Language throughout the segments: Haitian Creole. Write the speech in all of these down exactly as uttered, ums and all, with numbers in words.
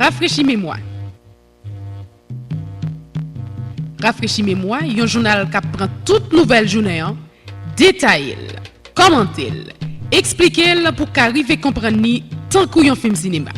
Rafrechi memwa. Rafrechi memwa, yon jounal k ap pran tout nouvèl jounen an, detaye l, kòmante l, eksplike l pou w ka rive konprann li tankou yon fim sinema.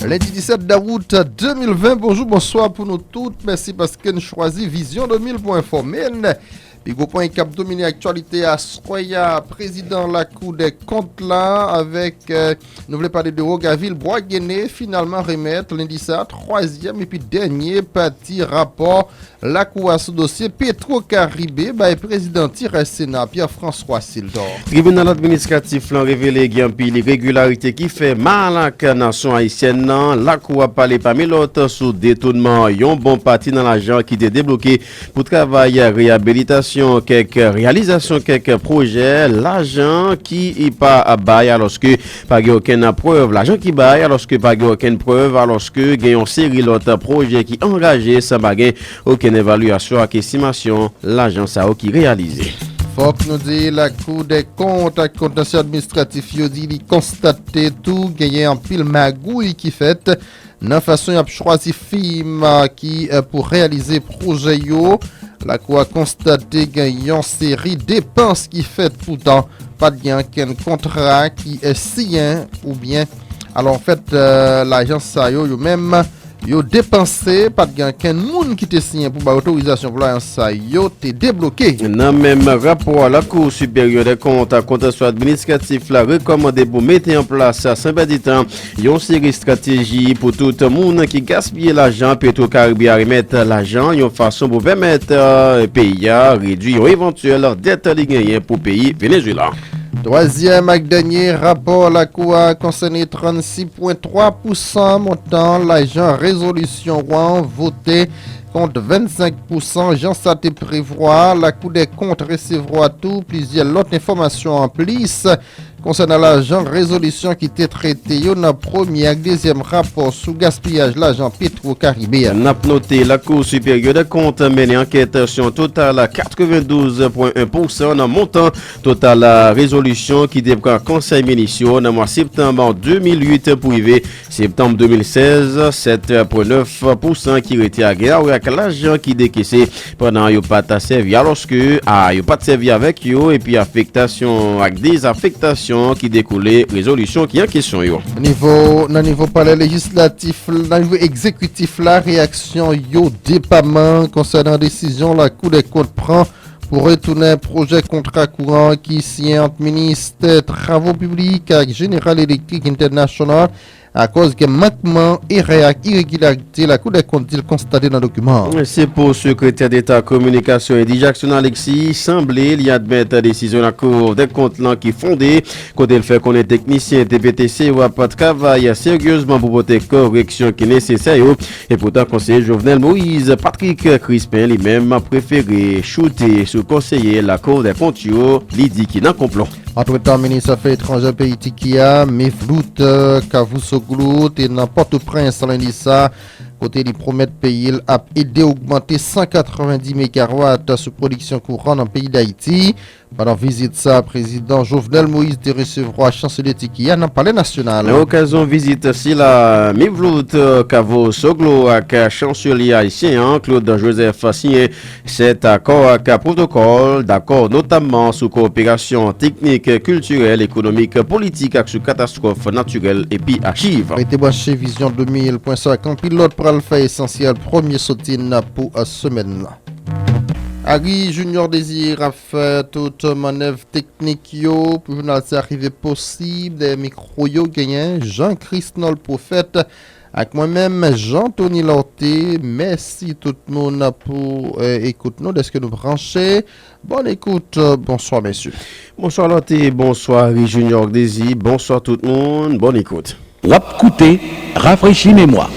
Lendi disèt dawout de mil ven, bonjou, bonswa pou nou tout. Mèsi paske n chwazi Vizyon de mil pou enfòme n. Pi gwo pwen k ap domine aktyalite aswè a, prezidan Lakou dè Kont la, avèk, eh, nou vle pale de Wogavil Bwagene, finalman remèt lendi sa a twazyèm epi dènye pati rapò Lakou a sou dosye Petwo Karibe bay prezidan tiraj Sena Pierre François Sildor. Tribinal administratif lan revele gen anpil iregilarite ki fè mal ak nasyon ayisyèn nan. Lakou a pale pami lòt sou detounman yon bon pati nan lajan ki te debloke pou travay reyabilitasyon, kèk reyalizasyon, kèk pwojè, lajan ki pa bay alòske pa gen okenn prèv, lajan ki bay alòske pa gen okenn prèv, alòske gen yon seri lòt pwojè ki angaje san pa gen okenn evalyasyon ak estimasyon lajan sa yo ki reyalize. Fòk nou di Lakou dè Kont ak Kontansye Administratif yo di li konstate tou genyen anpil magouy ki fèt nan fason y ap chwazi fim, a, ki, e, pou reyalize pwojè yo. Lakou a konstate gen yon seri depans ki fèt poutan pa t gen okenn kontra ki, e, siyen oubyen, alò, anfèt, e, lajans sa yo, yo menm, yo depanse, pa t gen okenn moun ki te siyen pou bay otorizasyon pou lajans sa yo te debloke. Nan menm rapò a, Lakou Siperyè dè Kont ak Kontansyon Administratif la rekòmande pou mete an plas, san pèdi tan, yon seri estrateji pou tout moun ki gaspiye lajan Petwo Karibe a remèt lajan yon fason pou pèmèt, e, peyi a redui yon evantyèl dèt li genyen pou peyi Venezuela. Twazyèm ak dènye rapò Lakou a konsène trannsis pwen twa pousan montan lajan rezolisyon an vote kont vennsenk pousan jan sa te prevwa. Lakou dè Kont resevwa tou plizyè lòt enfòmasyon anplis konsènan lajan rezolisyon ki te trete yo nan premye ak dezyèm rapò sou gaspiyaj lajan Petwo Karibe a. N ap note, Lakou Siperyè dè Kont mennen ankèt sou yon total katrevendouz pwen en pousan nan montan total rezolisyon ki te pran Konsèy Minis yo nan mwa septanm de mil uit pou rive septanm de mil sèz, sèt pwen nèf pousan ki rete a gen a wè ak lajan ki dekese pandan yo pa t sèvi, alòske, a, yo pa t sèvi avèk yo, epi afektasyon ak dezafektasyon ki dekoule rezolisyon ki an kesyon yo. Nivo, nan nivo palè lejislatif, nan nivo egzekitif la, reyaksyon yo depaman konsènan desizyon Lakou dè Kont pran pou retounen pwojè kontra kouran ki siyen ant Ministè Travo Piblik ak General Electric International, akòz gen mankman, erè ak iregilarite Lakou dè Kont di l konstate nan dokiman an. Se pou Sekretè Deta Kominikasyon Eddy Jackson Alexis sanble li admèt desizyon Lakou dè Kont lan ki fonde, kote l fè konnen teknisyen T P T C yo ap travay seryezman pou pote koreksyon ki nesesè yo. Epoutan, konseye Jovenel Moïse, Patrick Crispin, li menm, prefere choute sou konseye Lakou dè Kont yo, li di ki nan konplo. Antretan, minis afè etranjè peyi Tiki a, Mevlut, e, Cavusoglu, te nan Pòtoprens lendi sa, kote li pwomèt peyi l ap ede ogmante san katrevendi megawat sou pwodiksyon kouran nan peyi Dayiti. Pandan vizit sa, prezidan Jovenel Moïse te resevwa chanselye Tiki a nan Palè Nasyonal. Nan okazyon vizit sila, Mevlut Cavusoglu ak chanselye ayisyen an, Claude Joseph, siyen sèt akò ak pwotokòl dakò, notamman sou kowoperasyon teknik, kiltirèl, ekonomik, politik ak sou katastwòf natirèl epi achiv. Rete branche Vizyon de mil pwen senk, anpil lòt pral fè esansyèl premye soti n pou semèn nan. Agri Junior Désir ap fè tout mannèv teknik yo pou jounal sa rive posib dèyè mikwo yo. Genyen Jean Christnol Prophète Ak mwen menm, Jean Tony Lorté. Mèsi tout moun pou eh, ekout nou, dèske nou branche. Bonne écoute, euh, bonsoir messieurs. Bonsoir Lorté, bonsoir Junior Désir, bonsoir tout moun, bonne écoute. W ap koute Rafrechi Memwa,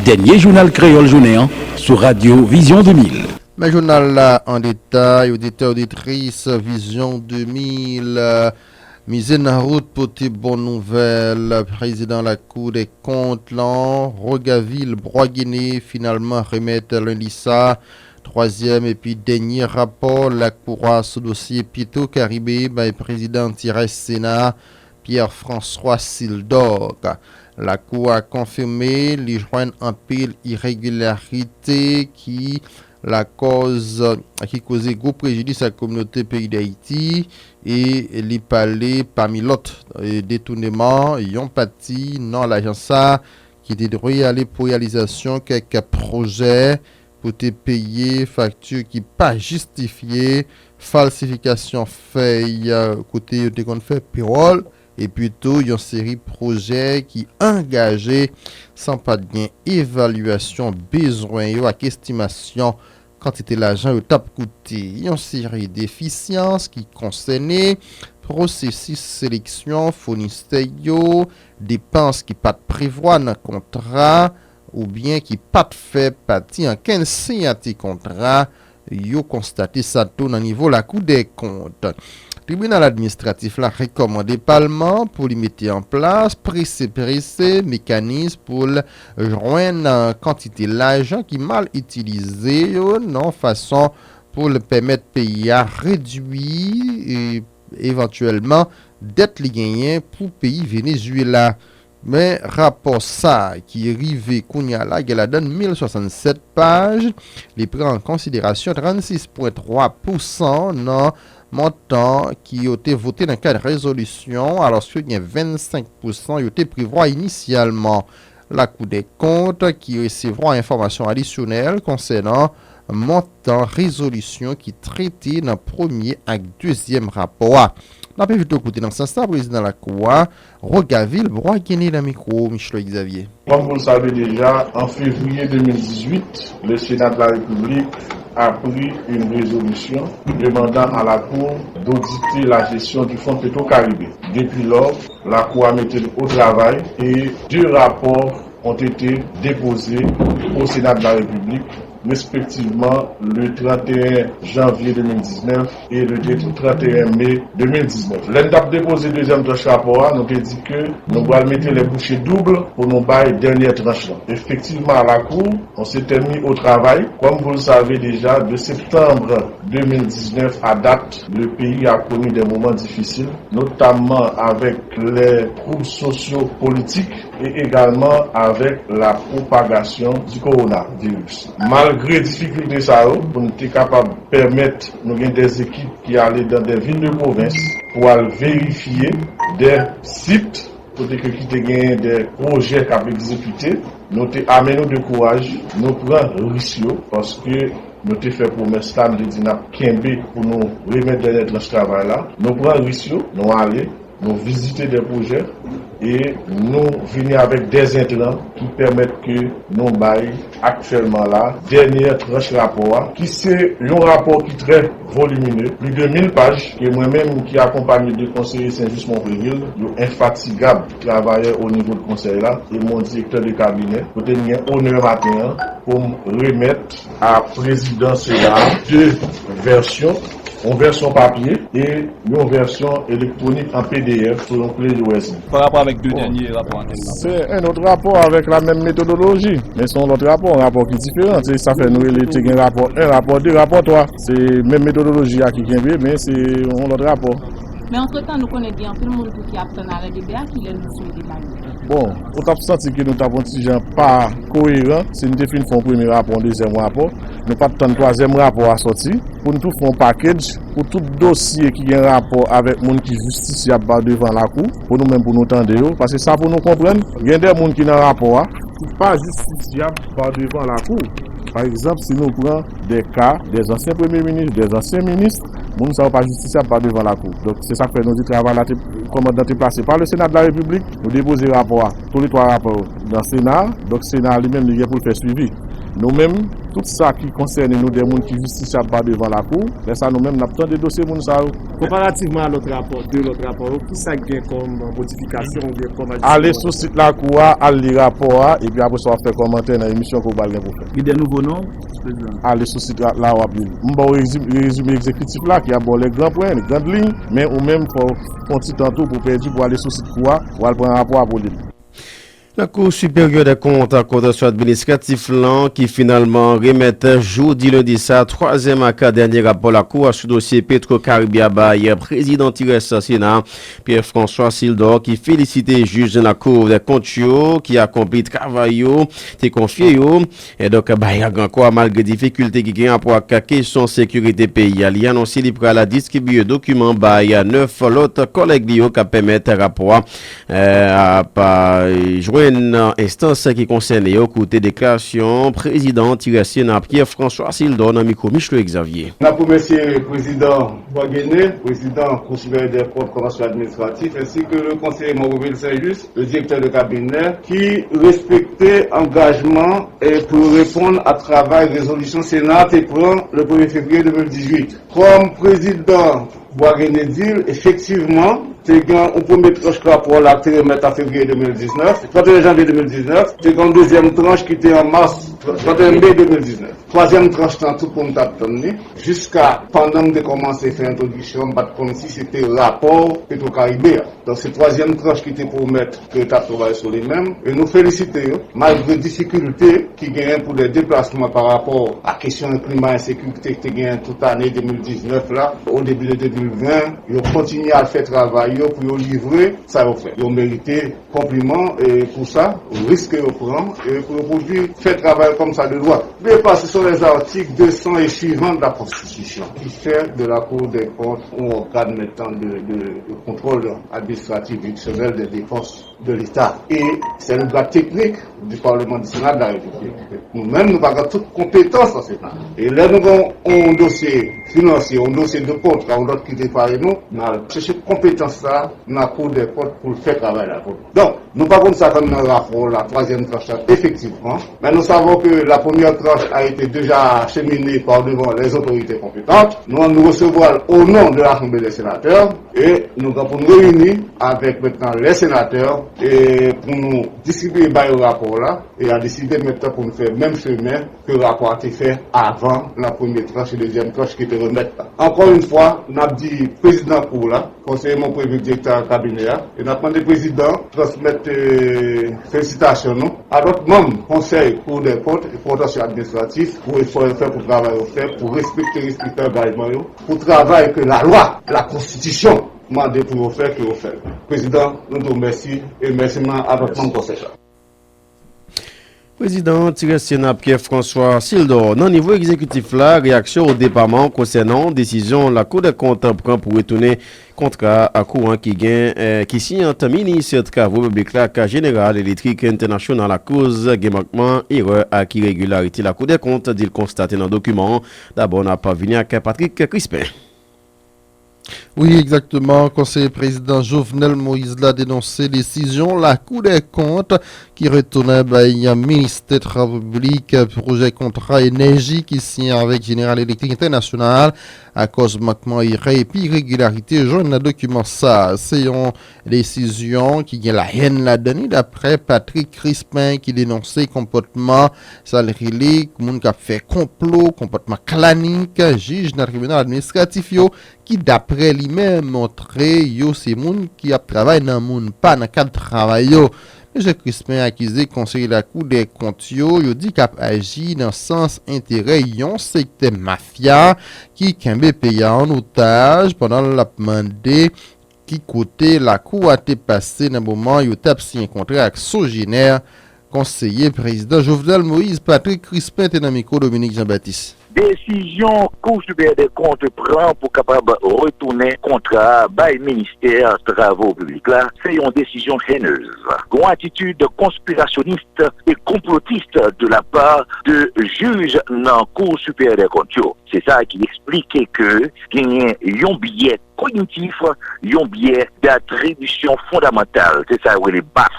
dènye jounal kreyòl jounen an sou Radyo Vizyon de mil. Men jounal la an detay, oditè, oditris, Vizyon de mil, euh, mize nan wout pote bon nouvèl. Prezidan Lakou dè Kont lan, Rogavil Boisguéné, finalman remèt lendi sa twazyèm epi dènye rapò Lakou a sou dosye Petro Caribe bay prezidan tiraj Sena a, Pierre François Sildorc. Lakou a konfime li jwenn anpil iregilarite ki lakòz, ki koze gwo prejidis ak kominote peyi Dayiti, e li pale pami lòt, e, detouneman yon pati nan lajan sa ki te dwe ale pou reyalizasyon kèk pwojè pou te peye fakti ki pa jistifye, falsifikasyon fèy, kote yo te konn fè pewòl, epi tou yon seri pwojè ki angaje san pa t gen evalyasyon bezwen yo ak estimasyon kantite lajan yo t ap koute. Yon seri defisyans ki konsène pwosesis seleksyon founisè yo, depans ki pa t prevwa nan kontra, oubyen ki pa t fè pati ankenn siyati kontra, yo konstate sa tou nan nivo Lakou dè Kont. Tribinal administratif la rekòmande palman pou li mete an plas prese prese mekanis pou l jwenn, euh, kantite lajan ki mal itilize yo nan fason pou l pèmèt peyi a redwi, e, evantyèlman dèt li genyen pou peyi Venezuela. Men rapò sa ki rive kounye a la gen ladan l mil swasannsèt paj, li pran an konsiderasyon trannsis pwen twa pousan nan montan ki yo te vote nan kad rezolisyon, alòske gen vennsenk pousan yo te prevwa inisyalman. Lakou dè Kont ki resevwa enfòmasyon adisyonèl konsènan montan rezolisyon ki trete nan premye ak dezyèm rapò a. N ap envite w koute nan sans sa prezidan Lakou a, Rogavil Boisguéné nan mikwo Micheloy Xavier. Comme vous le savez déjà, en février deux mille dix-huit, le Sénat de la République a pris une résolution demandant à la Cour d'auditer la gestion du fonds Petro-Caribe. Depuis lors, la Cour a mis au travail et deux rapports ont été déposés au Sénat de la République, respectivement le trente et un janvier deux mille dix-neuf et le trente et un mai deux mille dix-neuf. Lè n t ap depoze dezyèm tranch rapò a, nou te di ke nou pral mete les bouchées doubles pou nou bay dènyè tranch lan. Effectivement, à la Cour, on s'était mis au travail. Comme vous le savez déjà, de septembre deux mille dix-neuf à date, le pays a connu des moments difficiles, notamment avec les troubles socio-politiques et également avec la propagation du coronavirus. Malgré difikilte sa yo, pou n te kapab pèmèt nou gen des équipes ki ale dans des villes de province pou al verifye des sites kote ke ki te genyen des projets k ap egzekite, nou te ame nou de kouraj, nou pran risk yo, paske nou te fè pwomès la, nou te di n ap kenbe pou nou remèt dènyè tranch travay la. Nou pran risk yo, nou ale, nou vizite de pwojè e nou vini avèk de entran ki pèmèt ke nou bay aktyèlman la dènyè tranch rapò a, ki se yon rapò ki trè volimine, plis de mil paj, ke mwen menm ki akonpanye de konseye Sen Jis Monprevil, yo enfatigab travayè o nivo de konsèy la, e mon direktè de kabinè, kote m gen onè maten an pou m remèt a prezidan Sena a de vèsyon, yon vèsyon papye e yon vèsyon elektwonik an P D F sou yon kle U S B. Pa rapò avèk de dènye rapò an tèt la. Se yon lòt rapò avèk la menm metodoloji, men se yon lòt rapò, yon rapò ki diferan. Se sa fè nou rele te gen rapò en, rapò de, rapò twa. Se menm metodoloji a ki kenbe, men se yon lòt rapò. Men antretan, nou konnen gen anpil moun tou ki ap tann arè deba a, ki lè nou swete bay yo? Bon, ou t ap santi ke nou t ap yon ti jan pa koyeran si n te fin fè yon premye rapò, yon dezyèm rapò, nou pa t tann twazyèm rapò a sòti, pou n tou fè yon package pou tout dosye ki gen rapò avèk moun ki jistisyab pa devan lakou, pou nou menm pou nou tande yo, paske sa pou nou konprann, gen de moun ki nan rapò a ki pa jistisyab pa devan lakou. Pa egzanp, si nou pran de ka de ansyen premye minis, de ansyen minis, Moun sa yo pa jistisyab pa devan lakou. Donk, se sa k fè nou di travay la te, kòmandan te plase pa le Sena de la Repiblik. Nou depoze rapò a, tou le twa rapò yo, nan Sena. Donk, Sena a li menm, li gen pou l fè swivi. Nou menm, tout sa ki konsène nou, de moun ki jistisyab pa devan lakou, lè sa nou menm, n ap tande dosye moun sa yo. Konparativman a lòt rapò, de lòt rapò yo, ki sa k gen kòm modifikasyon oubyen kòm ajistman? Ale sou sit lakou a, al li rapò a, epi apre sa w ap fè kòmantè nan emisyon ke w pral gen pou fè. Gen de nouvo non, Prezidan? Ale sou sit la, la w ap li l. M ba w rezime, rezime egzekitif la, ki ap ba w les grands points, les grandes lignes, men ou menm, fò w fè yon ti tan tou pou w pèdi, pou w ale sou sit kou a, pou w al pran rapò a pou w li l. Lakou Siperyè dè Kont ak Kontwansyon Administratif lan, ki finalman remèt jodi lendi sa twazyèm ak dènye rapò lakou a sou dosye Petro Caribe a bay prezidan tirès Sena, Pierre François Sildor, ki felisite jij nan Lakou dè Kont yo ki akonpli travay yo te konfye yo. E donk, bay rag ankò, malgre difikilte ki gen rapò ak kesyon sekirite peyi a, li anonse li pral distribiye dokiman bay nèf lòt kòlèg li yo k ap pèmèt rapò a, eh, ap, eh, jwenn enstans ki konsène yo. Koute deklarasyon prezidan tirès Sena Pierre François Sildor nan mikwo Michel Xavier. N ap remèsye prezidan Boisguéné, prezidan Kou Siperyè dè Kont, Kontwansyon Administratif, ensi ke le konseye manm Robert Saint-Just, le direktè de kabinè, ki respekte angajman e pou reponn a travay rezolisyon Sena te pran le premye fevriye de mil dizuit. Kòm prezidan Boisguéné di l, efektivman, te gen yon premye tranch rapò la te remèt an fevriye de mil diznèf, trannteyen janvye de mil diznèf, te gen yon dezyèm tranch ki te an mas, trannteyen me de mil diznèf. Twazyèm tranch lan, tout moun t ap tann li. Jiska pandan m te kòmanse fè entwodiksyon, m pa t konn si se te rapò Petro Caribe a. Donk, se twazyèm tranch ki te pwomèt ke yo t ap travay sou li menm. E nou felisite yo, malgre difikilte ki genyen pou de deplasman pa rapò a kesyon klima ensekirite ki te genyen tout ane de mil diznèf la, o debi de de mil ven, yo kontinye al fè travay yo pou yo livre sa yo fè. Yo merite konpliman, e pou sa, risk ke yo pran, e pou yo pwodui, fè travay kòm sa de dwa. Depase sou les articles deux cents et suivants de la Constitution, qui fait de la Cour des comptes un organe maintenant de, de, de contrôle administratif juridictionnel des dépenses de l'État. Et c'est le bras technique du Parlement, du Sénat de la République. Nou menm, nou pa gen tout konpetans nan Sena. E lè nou gen yon dosye finansye, yon dosye de kontra, yon lòt ki te pare nou, n al chèche konpetans sa nan Cour des comptes pou l fè travay la pou nou. Donk, nou pa konn sa k anndan rapò la, twazyèm tranch la, efektivman. Mais nous savons que la première tranche a été déjà acheminée par devant les autorités compétentes. Nou, nou resevwa l au nom de l'Assemblée des sénateurs. E nou gen pou nou reyini avèk mentnan les sénateurs e pou nou distribiye ba yo rapò la. E a deside mentnan pou nou fè menm chemen ke rapò a te fè avan nan premye tranch e dezyèm tranch ki te remèt la. Encore une fois, n ap di prezidan kou la, konseye manm premye direktè kabinè a, e n ap mande prezidan transmèt, eh, felisitasyon nou a lòt manm konsèy Kou dè Kont e Kontwansyon Administratif pou efò yo fè, pou travay yo fè, pou respekte, respekte angajman yo, pou travay ke lalwa, la konstitisyon mande pou yo fè, ke yo fè. Prezidan, nou di w mèsi e mèsi a lòt manm konsèy la. Prezidan tirès Sena Pierre François Sildor. Nan nivo egzekitif la, reyaksyon o depaman konsènan desizyon Lakou dè Kont pran pou retounen kontra kouran ki gen, eh, ki siyen ant minis travo piblik la ak Jeneral Eletrik Entènasyonal akoz gen mankman, erè ak iregilarite Lakou dè Kont di l konstate nan dokiman an. Dabò, n ap vini ak Patrick Crispin. Wi, egzakteman. Konseye prezidan Jovenel Moïse la denonse desizyon Lakou dè Kont ki retounen bay ministè travo piblik pwojè kontra enèji ki siyen avèk Jeneral Eletrik Entènasyonal akòz mankman, erè epi iregilarite jwenn nan dokiman sa a. Se yon desizyon ki gen lahèn ladan li, daprè Patrick Crispin, ki denonse konpòtman sa l rele moun k ap fè konplo, konpòtman klanik jij nan tribinal administratif yo, ki, daprè li menm, montre yo se moun ki ap travay nan moun, pa nan kad travay yo. Mesye Crispin akize konseye Lakou dè Kont yo, yo di k ap aji nan sans enterè yon sektè mafya ki kenbe peyi a an otaj pandan l ap mande ki kote lakou a te pase nan moman yo t ap siyen kontra ak Sogener. Konseye prezidan Jovenel Moïse, Patrick Crispin, te nan mikwo Dominique Jean Baptiste. Desizyon Kou Siperyè dè Kont pran pou kapab retounen kontra a bay ministè travo piblik la, se yon desizyon henez. Yon atitid konspirasyonis e konplotis de la pa de jij nan Kou Siperyè dè Kont yo. Se sa ki eksplike ke genyen yon byè kognitif, yon byè datribisyon fondamantal. Se sa yo rele baf,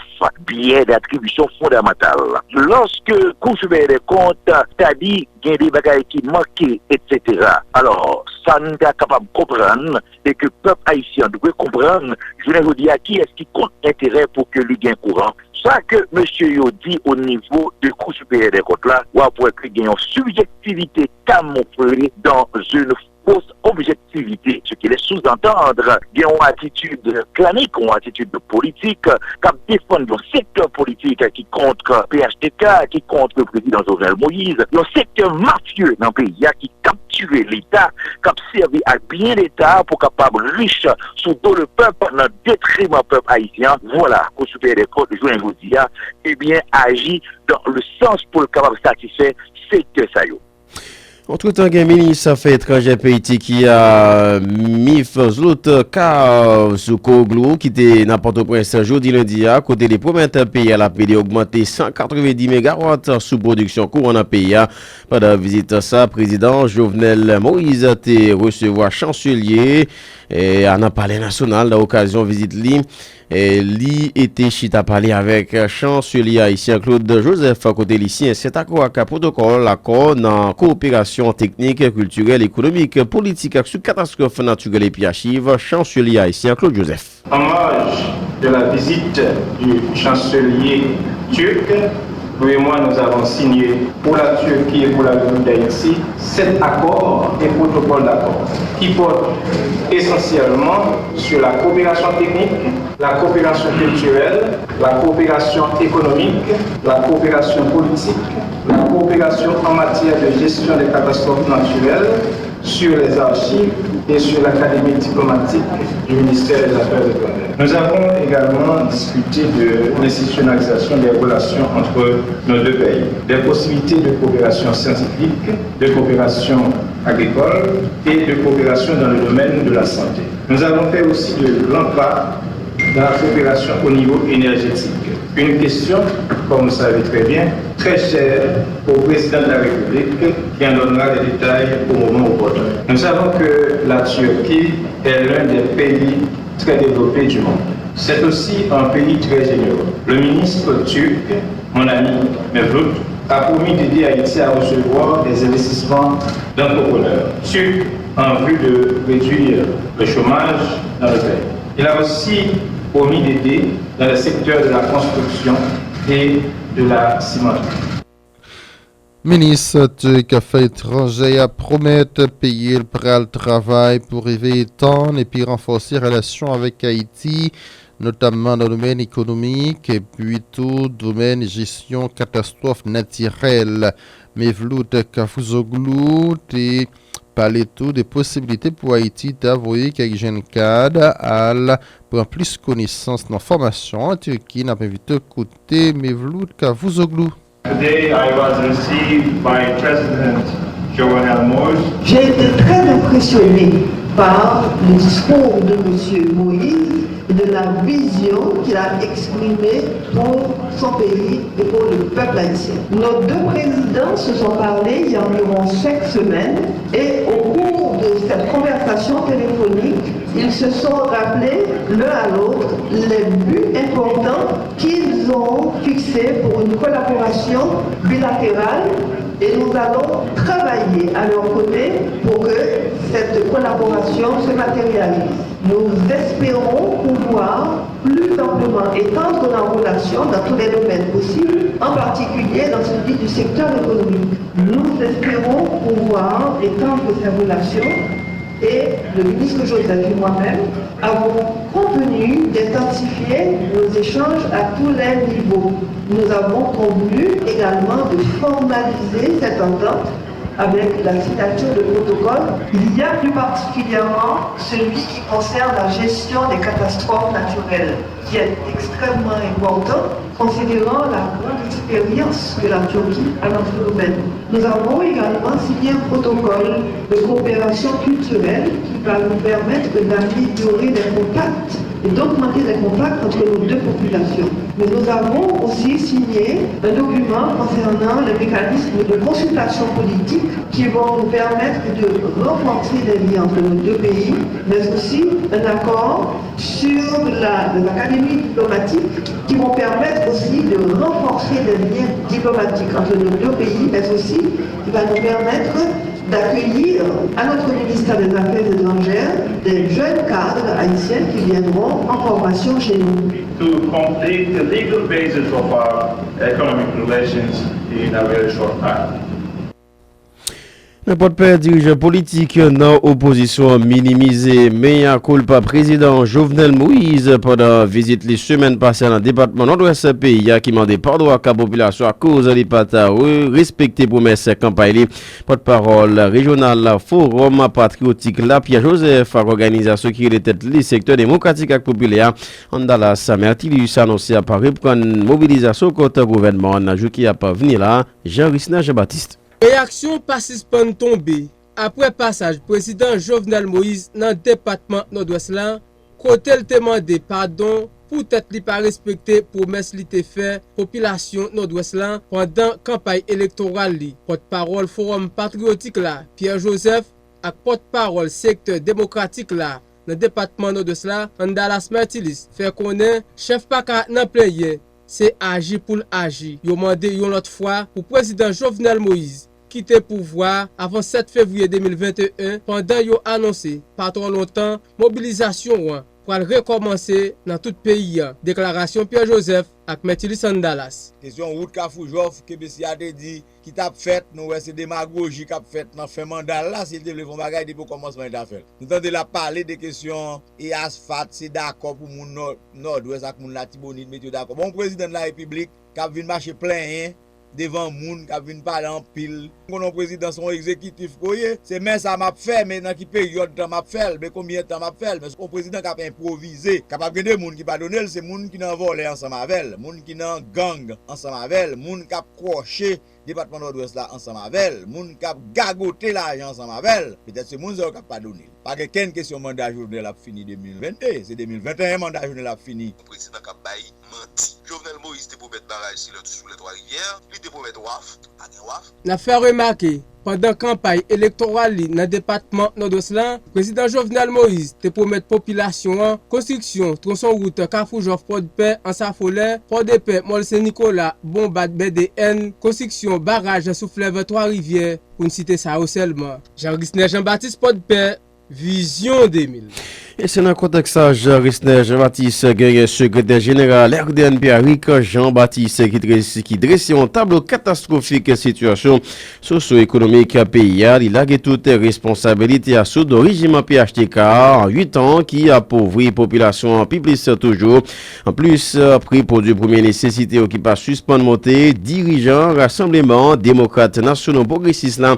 byè datribisyon fondamantal. Lòske Kou Siperyè dè Kont ta di gen de bagay ki manke, etsetera. Alò, sa n ta kapab konprann, e ke pèp ayisyen an dwe konprann, jounen jodi a, kiyès ki kont enterè pou ke li gen kouran. Sa ke mesye yo di o nivo de Kou Siperyè dè Kont la, w ap wè ke gen yon sibjektivite kamofle dans une fausse objectivité, ce qui laisse sous-entendre gen yon atitid klinik, yon atitid politik k ap defann yon sektè politik ki kont P H T K, ki kont prezidan Jovenel Moïse, yon sektè mafye nan peyi a ki kaptire Leta, k ap sèvi ak byen Leta pou kapab rich sou do le pèp nan detriman pèp ayisyen an. Vwala, Kou Siperyè dè Kont, jounen jodi a, ebyen, aji dans le sens pou l kapab satisfè sektè sa yo. Antretan, gen minis afè etranjè peyi Tiki a, Mevlut Cavusoglu, ki te nan Pòtoprens jodi lendi a, kote li pwomèt peyi a l ap ede ogmante san katrevenndis megawat sou pwodiksyon kouran nan peyi a. Pandan vizit sa, prezidan Jovenel Moïse te resevwa chanselye, e, a nan Palè Nasyonal nan okazyon vizit li. E, li te chita pale avèk chanselye ayisyen Claude Joseph, kote li siyen sèt akò ak pwotokòl akò nan kowoperasyon teknik, kiltirèl, ekonomik, politik ak sou katastwòf natirèl epi achiv, chanselye ayisyen Claude Joseph. En marge de la visite du chancelier turc, Louis et moi, nous avons signé pour la Turquie et pour la République d'Haïti sept accords et protocoles d'accord qui portent essentiellement sur la coopération technique, la coopération culturelle, la coopération économique, la coopération politique, la coopération en matière de gestion des catastrophes naturelles, sur les archives et sur l'académie diplomatique du ministère des Affaires étrangères. Nous avons également discuté de l'institutionnalisation des relations entre nos deux pays, des possibilités de coopération scientifique, de coopération agricole et de coopération dans le domaine de la santé. Nous avons fait aussi de grands pas dans la coopération au niveau énergétique. Une question, comme vous le savez très bien, très chère au président de la République, qui en donnera les détails au moment opportun. Nous savons que la Turquie est l'un des pays très développés du monde. C'est aussi un pays très généreux. Le ministre turc, mon ami Mevlut, a promis d'aider Haïti à recevoir des investissements d'entrepreneurs turcs en vue de réduire le chômage dans le pays. Il a aussi promis d'aider dans le secteur de la construction et de la cimenterie. Minis Turk Afè Etranjè a pwomèt peyi l pral travay pou rive etann epi ranfòse relasyon avèk Ayiti, notamman nan domèn ekonomik, epi tou domèn jesyon katastwòf natirèl. Mevlut Cavusoglu te pale tou de posibilite pou Ayiti ta voye kèk jèn kad al pran plis konesans nan fòmasyon an Tiki. N ap envite w koute Mevlut Cavusoglu. Today I was received by President Jovenel Moïse. J'ai été très impressionné par le discours de Monsieur Moïse et de la vision qu'il a exprimée pour son pays et pour le peuple haïtien. Nos deux présidents se sont parlé il y a environ cinq semaines et au cours de cette conversation téléphonique, ils se sont rappelés l'un à l'autre les buts importants qu'ils ont fixés pour une collaboration bilatérale et nous allons travailler à leur côté pour que cette collaboration se matérialise. Nous espérons pouvoir plus amplement étendre la relation dans tous les domaines possibles, en particulier dans celui du secteur économique. Nous espérons pouvoir étendre ces relations et le ministre Joseph et moi-même avons convenu d'intensifier nos échanges à tous les niveaux. Nous avons convenu également de formaliser cette entente avec la signature de protocoles. Il y a plus particulièrement celui qui concerne la gestion des catastrophes naturelles, qui est extrêmement important considérant la grande expérience que la Turquie a dans ce domaine. Nous avons également signé un protocole de coopération culturelle qui va nous permettre d'améliorer les contacts et d'augmenter les contacts entre nos deux populations. Mais nous avons aussi signé un document concernant les mécanismes de consultation politique qui vont nous permettre de renforcer les liens entre nos deux pays, mais aussi un accord sur la, l'Académie diplomatique qui vont permettre aussi de renforcer les liens diplomatiques entre nos deux pays, mais aussi qui va nous permettre d'accueillir à notre ministère des Affaires étrangères des jeunes cadres haïtiens qui viendront en formation chez nous. To complete the legal basis of our economic relations in a very short time. Nan pòdpè, dirijan politik nan opozisyon an minimize mea culpa prezidan Jovenel Moïse pandan vizit li semèn pase a nan depatman Nòdwès peyi a, ki mande padon ak popilasyon akoz li pa ta respekte pwomès kanpay li. Pòtpawòl rejyonal Forum Patriotik la, Pierre Joseph, ak òganizasyon ki rele tèt li Sektè Demokratik ak Popilè a, Andalas Mertilus, anonse ap reprann mobilizasyon kont gouvènman an nan jou ki ap vini la. Jean Risner Jean Baptiste. Reyaksyon pa sispann tonbe apre pasaj Prezidan Jovenel Moïse nan depatman Nòdwès la, kote l te mande padon poutèt li pa respekte pwomès li te fè popilasyon Nòdwès la pandan kanpay elektoral li. Pòtpawòl Forum Patriotik la, Pierre Joseph, ak pòtpawòl Sektè Demokratik la nan depatman Nòdwès la, Andalas Mertilus, fè konnen chèf pa ka nan plenyen, se aji pou l aji. Yo mande yon lòt fwa pou Prezidan Jovenel Moïse kite pouvwa a avan sèt fevriye de mil venteyen, pandan yo anonse pa twò lontan mobilizasyon an pral rekòmanse nan tout peyi a. Deklarasyon Pierre Joseph ak Mertilus Andalas. Kesyon wout Kafou Jòf ke mesye a te di ki t ap fèt, nou wè se demagoji k ap fèt nan fen manda l la. Si l te vle fè yon bagay, depi okòmansman li ta fè l. Nou tande l ap pale de kesyon e asfat, se dakò pou moun Nò, Nòdwès ak moun Latibonit mete yo dakò. Bon, yon prezidan de la repiblik k ap vin mache plenyen devan moun, k ap vin pale anpil. M konnen yon prezidan se yon egzekitif ke w ye. Se men sa m ap fè, men nan ki peryòd tan m ap fè l, men konbyen tan m ap fè l. Men yon prezidan k ap enpwovize. Kapab gen de moun ki padone l, se moun ki nan vòlè ansanm avè l, moun ki nan gang ansanm avè l, moun k ap kwòche depatman Nòdwès la ansanm avè l, moun k ap gagote lajan ansanm avè l, petèt se moun sa yo k ap padone l. Pa gen kenn kesyon manda Jovenel ap fini de mil vennde, se de mil venteyen manda Jovenel ap fini. Yon prezidan k ap bay manti. Jovenel Moïse te pwomèt baraj sou lè, sou lè Twa Rivyè, li te pwomèt waf, pa gen waf. N ap fè remake, pandan kanpay elektoral li nan depatman Nòdwès la, Prezidan Jovenel Moïse te pwomèt popilasyon an konstriksyon twonson wout Kafou Jòf Pòdpè, Ansafolè, Pòdepè, Mòl Sen Nikola, Bonbad, Bèdeyèn, konstriksyon baraj sou flèv Twa Rivyè, pou n site sa yo sèlman. Jean Risner Jean Baptiste, Pòdpè, Vizyon de mil. E se nan kontèks sa, Jean Risner Jean Baptiste, genyen sekretè jeneral R D N P a, Rick Jean Baptiste, ki drese, ki drese yon tablo katastwofik sitiyasyon sosyo-ekonomik peyi a. Li lage tout responsabilite a sou do rejim P H T K an uit an, ki apovri popilasyon an pi plis toujou. Anplis, pri pwodui premye nesesite yo ki pa sispann monte, dirijan Rasanbleman Demokrat Nasyonal Pwogresis la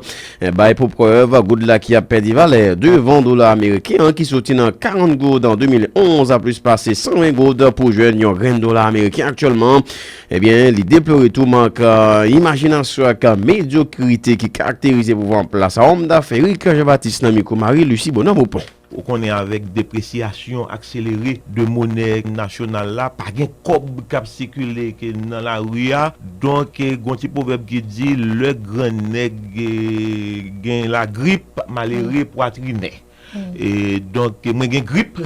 bay pou prèv goud la ki ap pèdi valè devan dola ameriken an, ki soti nan karant goud an de mil onz a plis pase san ven goud pou jwenn yon grenn dola ameriken aktyèlman. Ebyen, li deplore tou mank, eh, imajinasyon ak medyokrite ki karakterize pouvwa an plas a òm dafè Eric Jean Baptiste nan mikwo Marie Lucie Bonhomme Aupont. Ou konnen, avèk depresyasyon akselere de monè nasyonal la, pa gen kòb k ap sikile ke nan lari a. Donk, eh, gon ti pwovèb ki di, lè grannèg, eh, gen lagrip, malere pwatrinè. E donk, mwen gen grip,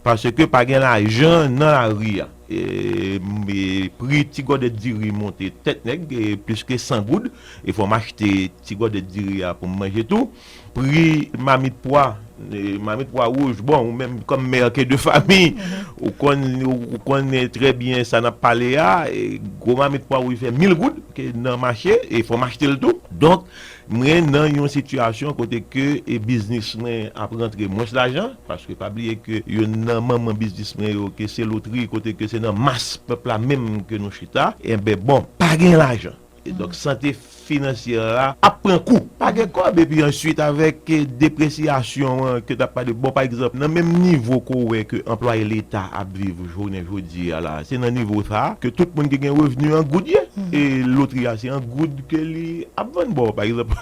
paske pa gen lajan nan lari a. E, e pri ti gòdèt diri monte tèt nèg, e plis ke san goud. E fò m achte ti gòdèt diri a pou m manje tou. Pri mamit pwa, e, mamit pwa wouj, bon, ou menm kòm mè ke de fami, ou konn, ou, ou konn trè byen sa n ap pale a, e, gwo mamit pwa wouj fè mil goud ke nan mache, e fò m achte l tou. Donk, mwen nan yon sitiyasyon kote ke, e, biznis mwen ap rantre mwens lajan, paske pa bliye ke youn nan manman biznis mwen yo, ke se lotri, kote ke se nan mas pèp la menm ke nou chita, enben, bon, pa gen lajan. E donk, sante finansyè a ap pran kou. Pa gen kòb, epi answit avèk, eh, depresyasyon an ke t ap pale, bon, pa egzanp, nan menm nivo ke w wè ke anplwaye Leta ap viv jounen jodi a la, se nan nivo sa a ke tout moun ki gen revni an goud ye. E lotri a, se an goud ke li ap vann. Bon, pa egzanp,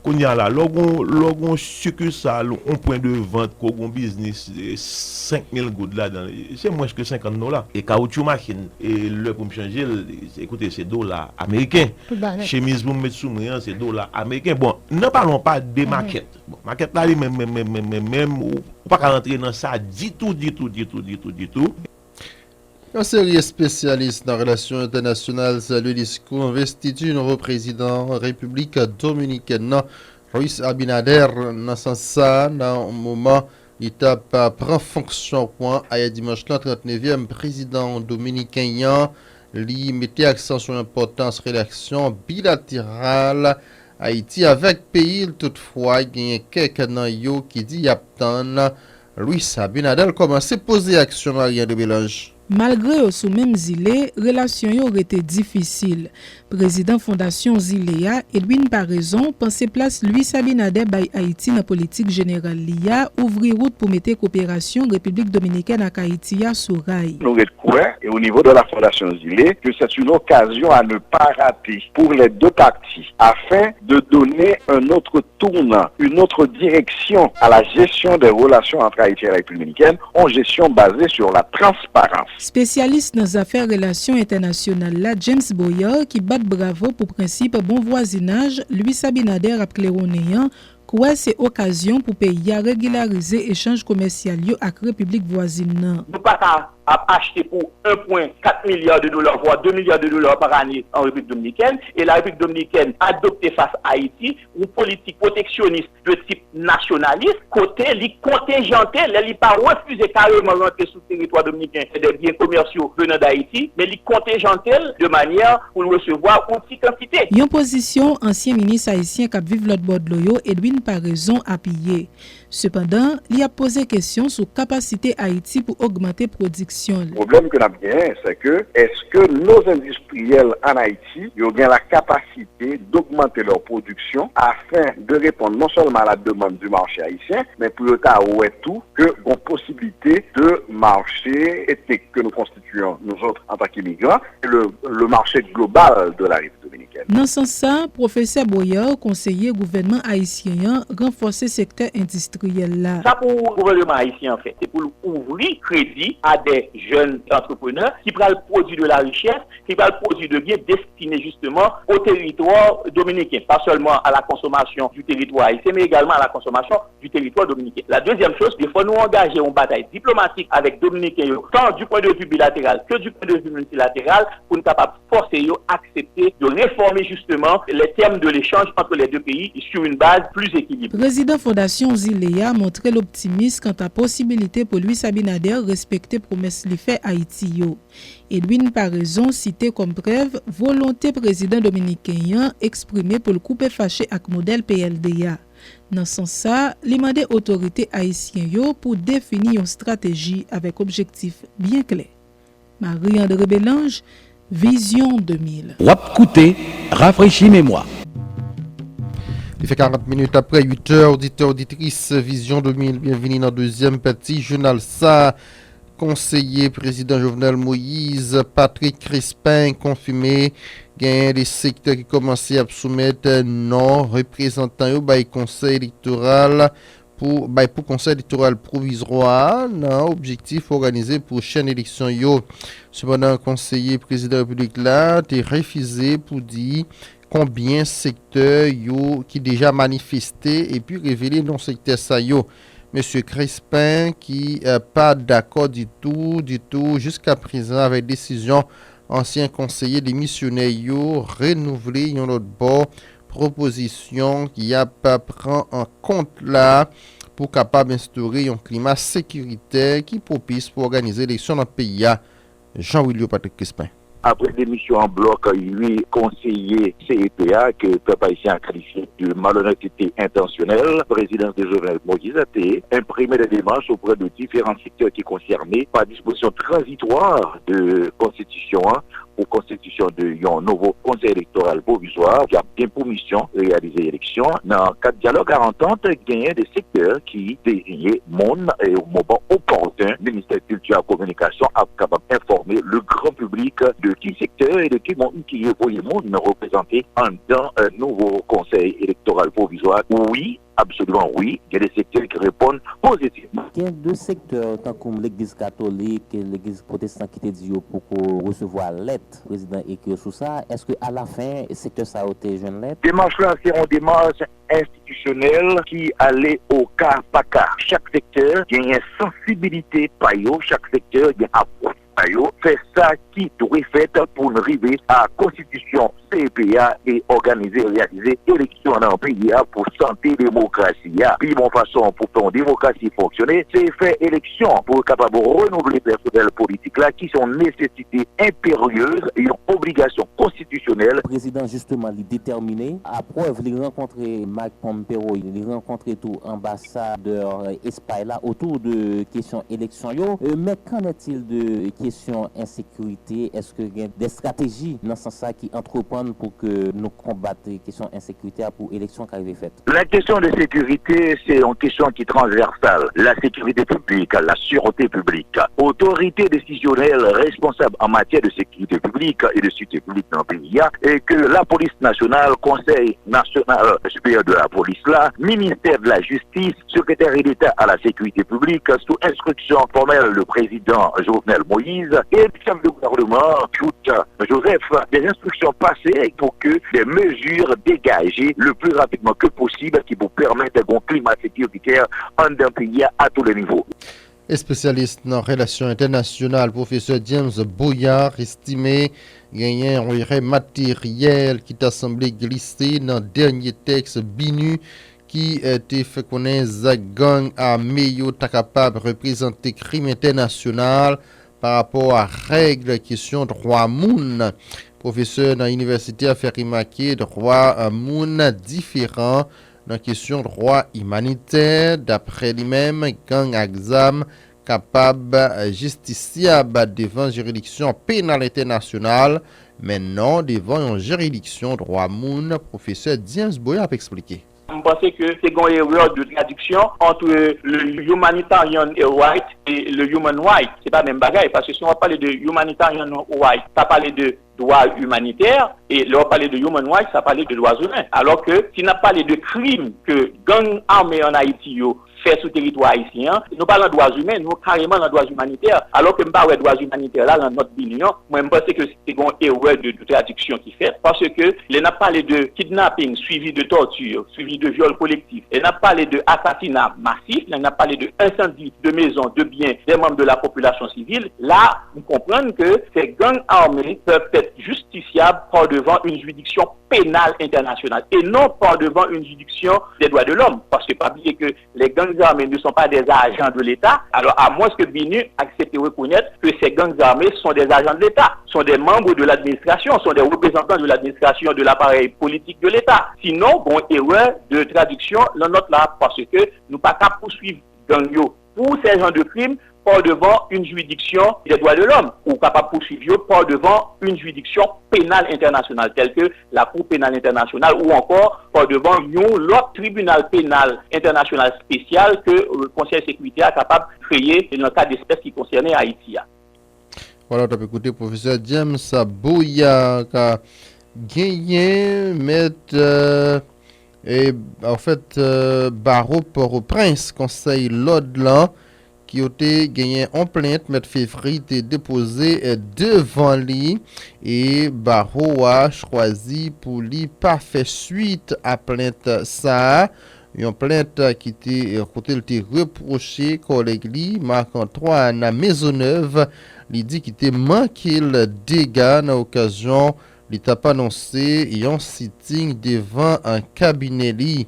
kounye a la, lè w gon, lè w gon sikisal, yon pwen de vant, ke w gon biznis, eh, senk mil goud ladan, se mwens ke senkant dola. E kawotchou machin, e lè pou m chanje l, se, koute, se dola ameriken. Tout bagay nèt. Chemiz pou m met sou mwen an, se dola ameriken. Bon, nan pa lwen, pa de makèt. Bon, makèt la li menm, menm, menm, menm, menm, menm, ou, ou pa ka rantre nan sa ditou, ditou, ditou, ditou, ditou. Yon seri espesyalis nan relasyon entènasyonal salye diskou envestiti nouvo prezidan Repiblik Dominikèn nan, Luis Abinader. Nan sans sa, nan moman li t ap pran fonksyon pou ayè dimanch lan, trannevye prezidan dominiken an, li mete aksan sou enpòtans relasyon bilateral Ayiti avèk peyi l. Toutfwa, genyen kèk nan yo ki di y ap tann Luis Abinader kòmanse poze aksyon. Marie André Belange. Malgre yo sou menm zile, relasyon yo rete difisil. Prezidan Fondasyon Zile a, Edwin Paraison, panse plas Luis Abinader bay Ayiti nan politik jeneral li a ouvri wout pou mete koperasyon Repiblik Dominikèn ak Ayiti a sou ray. Nous ret kwè, et au niveau de la Fondation Zile, que c'est une occasion à ne pas rater pour les deux parties afin de donner un autre tournant, une autre direction à la gestion des relations entre Haïti et la République dominicaine, une gestion basée sur la transparence. Espesyalis nan zafè relasyon entènasyonal la, James Boyer, ki bat bravo pou prensip bon vwazinaj Luis Abinader ap klewonnen an, kwè se okazyon pou peyi a regilarize echanj komèsyal yo ak repiblik vwazin nan. Nou pa ka ap achte pou un point quatre milliard de dollars, voire deux milliards de dollars par année en République dominicaine, et la République dominicaine adopte face à Haïti une politique protectionniste de tip nasyonalis, kote li kontenjante, lè li pa refize kareman rantre sou teritwa dominiken des biens commerciaux venant d'Haïti, men li kontenjante l de manyè pou l resevwa yon ti kantite. Yon pozisyon ansyen minis ayisyen k ap viv lòt bò dlo yo, Edwin Paraison, apiye. Sepandan, li ap poze kesyon sou kapasite Ayiti pou ogmante pwodiksyon l. Pwoblèm ke n ap genyen, c'est que est-ce que nos industriels en Haïti, yo gen la capacité d'augmenter leur production afin de répondre non seulement à la demande du marché haïtien, mais pou yo ta wè tou ke gon posibilite de marché ethnique que nous constituons, nous autres, en tant qu'immigrants, et le, le marché global de la République dominicaine. Nan sans sa, pwofesè Boyer konseye gouvènman ayisyen an ranfòse sektè endistriyèl la. Sa pou gouvènman ayisyen an fè, se pou l ouvri kredi a de jèn antreprenè ki pral pwodui de la richès, ki pral pwodui de byen destine justement au territoire dominicain, pas seulement à la consommation du territoire haïtien, mais également à la consommation du territoire dominicain. La deuxième chose, il faut nous engager en bataille diplomatique avec Dominicains, tant du point de vue bilatéral que du point de vue multilatéral, pour nous capables forcer eux à accepter de réformer justement les termes de l'échange entre les deux pays sur une base plus équilibrée. Prezidan Fondasyon Zile a montre l optimis kanta posibilite pou Luis Abinader respekte pwomès li fè Ayiti yo. Edwin Paraison site kòm prèv volonte prezidan dominiken an eksprime pou l koupe fache ak modèl P L D a. Nan sans sa, li mande otorite ayisyen yo pou defini yon estrateji avèk objektif byen klè. Marie André Belange, Vizyon de mil. W ap koute Rafrechi Memwa. Li fè karant minit apre uit è, oditè, oditris, Vizyon de mil, byenvini nan dezyèm pati jounal sa. Konseye prezidan Jovenel Moïse, Patrick Crispin, konfime genyen de sektè ki kòmanse ap soumèt non reprezantan yo bay konsèy elektoral pou, bay pou konsèy elektoral pwovizwa a nan objektif òganize pwochèn eleksyon yo. Sepandan, konseye prezidan repiblik la te refize pou di konbyen sektè yo ki deja manifeste epi revele non sektè sa yo. Mesye Crispin, ki, eh, pa dakò ditou, ditou, jiska prezan avèk desizyon ansyen konseye demisyonè yo renouvle yon lòt bò pwopozisyon y ap pran an kont la pou kapab enstore yon klima sekiritè ki pwopis pou òganize eleksyon nan peyi a. Jean Willio Patrick Crispin. Apre demisyon an blòk uit konseye C E P a ke pèp ayisyen an kalifye de malonètete entansyonèl, prezidans de Jovenel Moïse te anpreme de demach oprè de diferan sektè ki konsène pa dispozisyon tranzitwa de konstitisyon an pou konstitisyon de yon nouvo Konsèy Elektoral Pwovizwa ki ap gen pou misyon reyalize eleksyon. Nan kad dyalòg a antant, genyen de sektè ki deziye moun, e moman opòten, Ministè Kilti ak Kominikasyon ap kapab enfòme le gran piblik de ki sektè e de ki moun ki voye moun reprezante anndan, e, nouvo Konsèy Elektoral Pwovizwa. Wi, absoliman wi, gen de sektè ki reponn pozitivman. Gen de sektè, tankou legliz katolik, legliz pwotestan ki te di yo poko resevwa lèt prezidan ekri yo sou sa. Èske alafen sektè sa yo te jwenn lèt? Demach la se yon demach enstitisyonèl ki ale o ka pa ka. Chak sektè genyen sansibilite pa yo, chak sektè gen apwòch pa yo. Fè sa ki dwe fèt pou n rive a konstitisyon C E P a e òganize, reyalize eleksyon nan peyi a pou sante demokrasi a. Pi bon fason pou fè yon demokrasi fonksyone, se fè eleksyon pou kapab renouvle pèsonèl politik la, ki se yon nesesite enperyez, yon obligasyon konstitisyonèl. Prezidan, jisteman, li detèmine. Aprèv, li rankontre Mike Pompeo, li rankontre tou anbasadè Espay la otou de kesyon eleksyon yo. E, men qu'en est-il de kesyon ensekirite? Èske gen de estrateji nan sans sa ki antreprann pou ke nou konbat kesyon ensekirite a pou eleksyon ka rive fèt? La question de sécurité, c'est une question qui est transversale. La sécurité publique, la sûreté publique. Autorité décisionnelle responsable en matière de sécurité publique et de sûreté publique dans le pays, hein, et que la police nationale, Conseil national supérieur de la police, là, ministère de la justice, secrétaire d'État à la sécurité publique, sous instruction formelle du président Jovenel Moïse et du chef du gouvernement, Jouthe Joseph, des instructions passées pour que des mesures dégagées le plus rapidement que possible qui pour permettre un bon climat sécuritaire en dans le pays à tous les niveaux. Espesyalis nan relasyon entènasyonal, pwofesè James Boyard, estime genyen yon erè materyèl ki ta sanble glise nan dènye tèks BINUH ki, eh, te fè konnen zak gang ame yo ta kapab reprezante krim entènasyonal pa rapò a règ kesyon dwa moun. Pwofesè nan inivèsite a fè remake dwa, eh, moun diferan nan kesyon dwa imanitè. Daprè li menm, gang ak zam kapab, eh, jistisyab devan jiridiksyon penal entènasyonal, men non devan yon jiridiksyon dwa moun, pwofesè James Boyard ap eksplike. M panse ke se gen yon erè de tradiksyon entre le humanitarian right et le human right. Se pa menm bagay, paske si w ap pale de humanitarian right, sa pale de dwa imanitè, e lè w ap pale de human right, sa pale de dwa imen. Alò ke si n ap pale de krim ke gang ame an Ayiti yo fè sou teritwa ayisyen an, nou pa nan dwa imen, nou kareman nan dwa imanitè. Alò ke m pa wè dwa imanitè la nan nòt BINUH an, mwen m panse ke se gen yon erè de, de tradiksyon ki fèt, paske lè n ap pale de kidnaping, suivi de tòti, suivi de vyòl kolektif, lè n ap pale de asasina masif, lè n ap pale de ensandi de mezon, de byen, de manm de la popilasyon sivil, la, m konprann ke ces gangs armés peuvent être justifiables par devant une juridiction pénale internationale et non par devant une juridiction des droits de l'homme. Paske pa bliye ke les gangs armés ne sont pas des agents de l'État. Alors, à moins que BINUH accepte de reconnaître que ces gangs armés sont des agents de l'État, sont des membres de l'administration, sont des représentants de l'administration, de l'appareil politique de l'État. Sinon, bon, erè de tradiksyon nan nòt la, paske nou pa ka pouswiv gang yo pour ces genres de crimes par devant une juridiction des droits de l'homme, ou kapab pouswiv yo par devant une juridiction pénale internationale, telle que la Cour pénale internationale, ou encore par devant yon lòt tribinal penal entènasyonal espesyal ke, euh, Konsèy Sekirite a kapab kreye nan ka de espès ki konsène Ayiti a. Vwala, w t ap ekoute pwofesè James Boyard. Genyen mèt, euh, e, anfèt, euh, bawo Pòtoprens, konsèy lòd lan, ki yo te genyen on plent mèt Fevri te depoze, eh, devan li, e bawo a chwazi pou li pa fè swit a plent sa a, yon plent ki te, eh, kote l te repwoche kòlèg li, Marc Antoine Maisonneuve, li di ki te manke l dega nan okazyon li t ap anonse yon sitting devan, eh, kabinè li.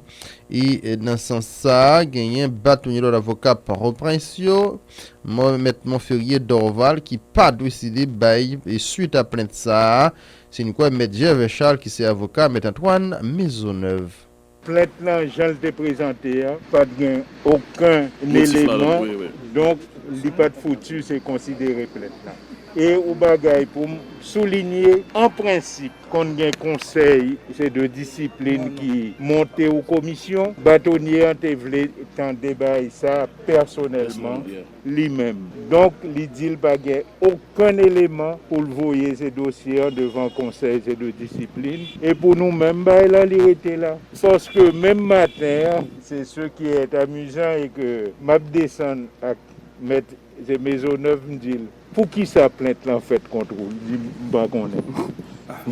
E, eh, nan sans sa a, genyen batonye lòd avoka Pòtoprens yo, Mon-, mèt Monferrier Dorval, ki pa deside bay, eh, swit a plent sa a. Si n kwè mèt Gervais Charles, ki se avoka mèt Antoine Maisonneuve. Plent lan, jan l te prezante a, pa t gen okenn eleman. Donk, li pa t fouti se konsidere plent lan. E yon bagay pou m soulinye, an prensip, konn gen konsèy, se de disiplin ki monte yon komisyon. Batonye an te vle tande bagay sa pèsonèlman, li menm. Donk, li di l pa gen okenn eleman pou l voye se dosye an devan konsèy, se de disiplin. E pou nou menm, bagay la, li rete la. Paske menm maten an, c'est ce qui est amusant, e ke m ap desann ak mèt, se Mezonèv, m di l, "Poukisa plent lan fèt kont ou?" Li di, "M pa konnen."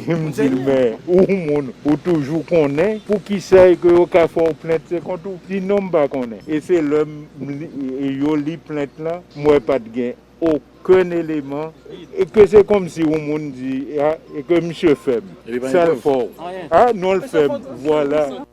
M di l, "Men, ou moun, ou toujou konnen, poukisa e ke yo ka fè w plent, se kont ou?" Li di, "Non, m pa konnen." E se lè m li, e yo li plent lan, m wè pa t gen okenn eleman, e ke se kòmsi yon moun di, "A, e ke misye fè m, sa l fè w?" "A, non, l fè m." Vwala.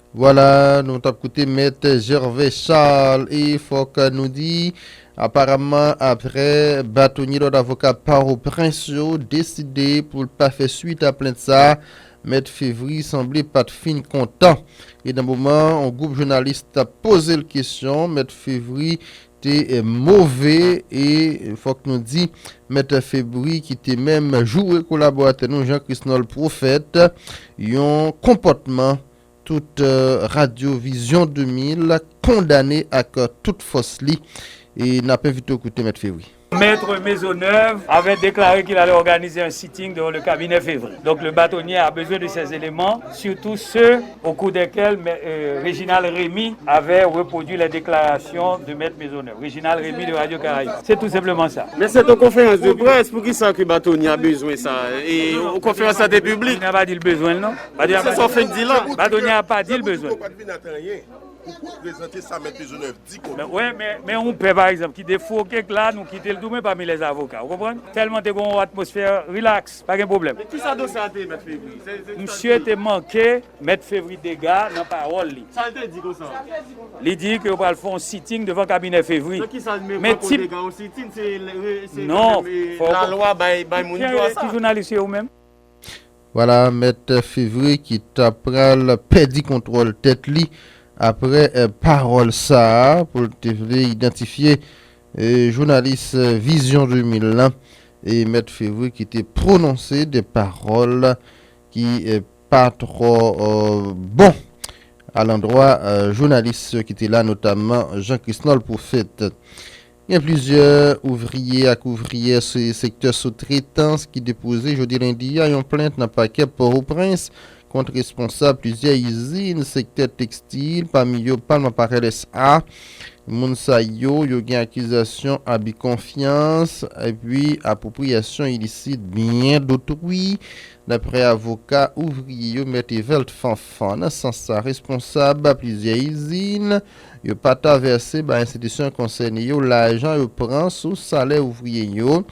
Vwala, nou t ap koute Mèt Gervais Charles, e fòk nou di, aparaman, apre batonye lòd avoka Pòtoprens yo deside pou l pa fè swit a plent sa, Mèt Fevri sanble pa t fin kontan. E nan moman yon gwoup jounalis t ap poze l kesyon, Mèt Fevri te, eh, move, e fòk nou di, Mèt Fevri ki te menm joure kolaboratè nou Jean Chrisnol Prophète, yon konpòtman tout, eh, Radyo Vizyon de mil kondane ak, eh, tout fòs li. E n ap envite w koute Mèt Fevri. Maître Maisonneuve avait déclaré qu'il allait organiser un sitting devant le cabinet Févry. Donc le bâtonnier a besoin de ces éléments, surtout ceux au cours desquels, euh, Réginald Rémy avait reproduit les déclarations de Maître Maisonneuve. Réginald Rémy de Radio Caraïbes. C'est tout simplement ça. Men se te yon konferans de près, poukisa ke batonye a bezwen sa? E yon konferans sante piblik. Batonye a pa di l bezwen l, non. Batonye a pa di l bezwen. Batonye a pa di l bezwen l. Pou prezante sa Mèt Maisonneuve di kote. Men, wè, men, men yon pè, pa egzanp, ki defwoke k la, nou kite l toumen pami lè avoka, ou konprann? Tèlman te gen yon atmosfè rilaks, pa gen pwoblèm. Men kisa dosye a te ye, Mèt Fevri? Se, se, misye te manke Mèt Fevri dega nan pawòl li. Sa l te di konsa? Li di ke yo pral fè yon sitting devan kabinè Fevri. Men kisa l men pran kote dega yon sitting, se, se non, lalwa bay, bay moun dwa sa. Ki jounalis yo menm? Vwala, Mèt Fevri ki ta pral pèdi kontwòl tèt li apre, eh, pawòl sa a, pou l te vle idantifye, eh, jounalis, eh, Vizyon de mil lan, e Mèt Fevri ki te pwononse de pawòl ki, eh, pa twò, eh, bon alandwa, eh, jounalis ki te la, notamman Jean Chrisnol Prophète. Gen plizyè ouvriye ak ouvriyè se sektè soutretans ki depoze jodi lendi a yon plent nan pakè Pòtoprens kont responsab plizyè izin sektè tekstil, pami yo Palm Apparel S A. Moun sa yo, yo gen akizasyon abi konfyans epi apwopriyasyon ilisit byen dotri. Daprè avoka ouvriye yo, Mèt Evelt Fanfan, nan sans sa, responsab plizyè izin yo pa ta vèse bay enstitisyon konsène yo lajan yo pran sou salè ouvriye yo,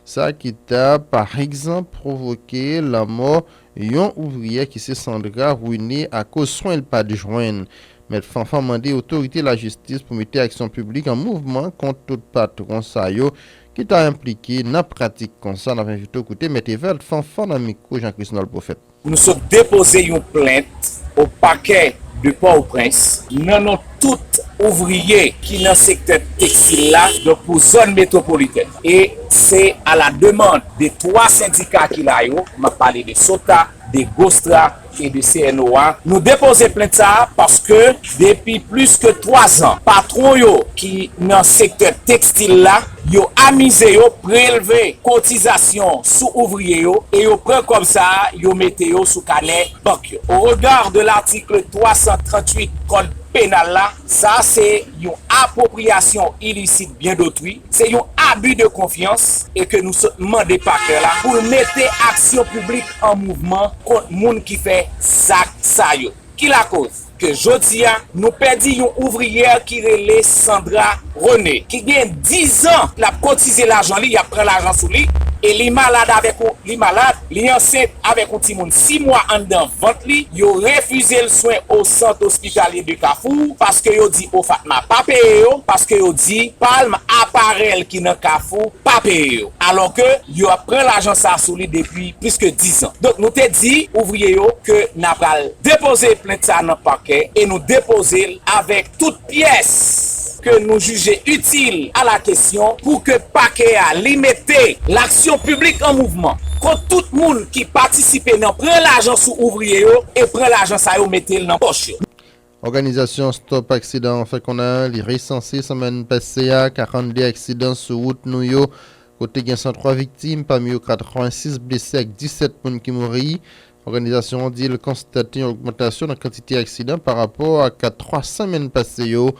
sa ki ta, pa egzanp, pwovoke lanmò yon ouvriyè ki se Sandra René akoz swen l pa t jwenn. Mèt Fanfan mande otorite lajistis pou mete aksyon piblik an mouvman kont tout patwon sa yo ki ta enplike nan pratik konsa. N ap envite w koute Mèt Evelt Fanfan nan mikwo Jean Chrisnol Prophète. Nou sot depoze yon plent o pakè de Pòtoprens nan non tout ouvriye ki nan sektè tekstil la, donk pou zòn metwopolitèn. E se a la demann de twa sendika ki la yo, m ap pale de SOTA, de GOSTRA e de C N O A. Nou depoze plent sa a paske depi plis ke twa zan, patwon yo ki nan sektè tekstil la, yo amize yo prelve kotizasyon sou ouvriye yo e yo pran kòb sa a, yo mete yo sou kanè bank yo. Au regard de l'article trois cent trente-huit Code pénal la, sa se yon apwopriyasyon ilisit byen dotri, se yon abi de konfyans e ke nou sot mande pakè la pou l mete aksyon piblik an mouvman kont moun ki fè zak sa yo. Ki lakoz ke jodi a nou pèdi yon ouvriyè ki rele Sandra René, ki gen diz an l ap kotize lajan li, y ap pran lajan sou li, e li malad avèk yon, li malad, li ansent avèk yon timoun sis mwa anndan vant li, yo refize l swen o sant ospitalye de Kafou, paske yo di Ofatma pa peye yo, paske yo di Palm Apparel ki nan Kafou pa peye yo. Alò ke yo ap pran lajan sa sou li depi plis ke diz an. Donk nou te di ouvriye yo ke n a pral depoze plent sa nan pakè e nou depoze l avèk tout pyès ke nou jije itil a la kesyon pou ke pakè a li mete laksyon piblik an mouvman kont tout moun ki patisipe nan pran lajan sou ouvriye yo e pran lajan sa yo mete l nan pòch yo. Òganizasyon Stop Aksidan an fè konnen li resanse semèn pase a karannde aksidan sou wout nou yo, kote gen san twa viktim, pami yo katrevensis blese ak disèt moun ki mouri. Òganizasyon an di l konstate yon ogmantasyon nan kantite aksidan pa rapò ak twa semèn pase yo.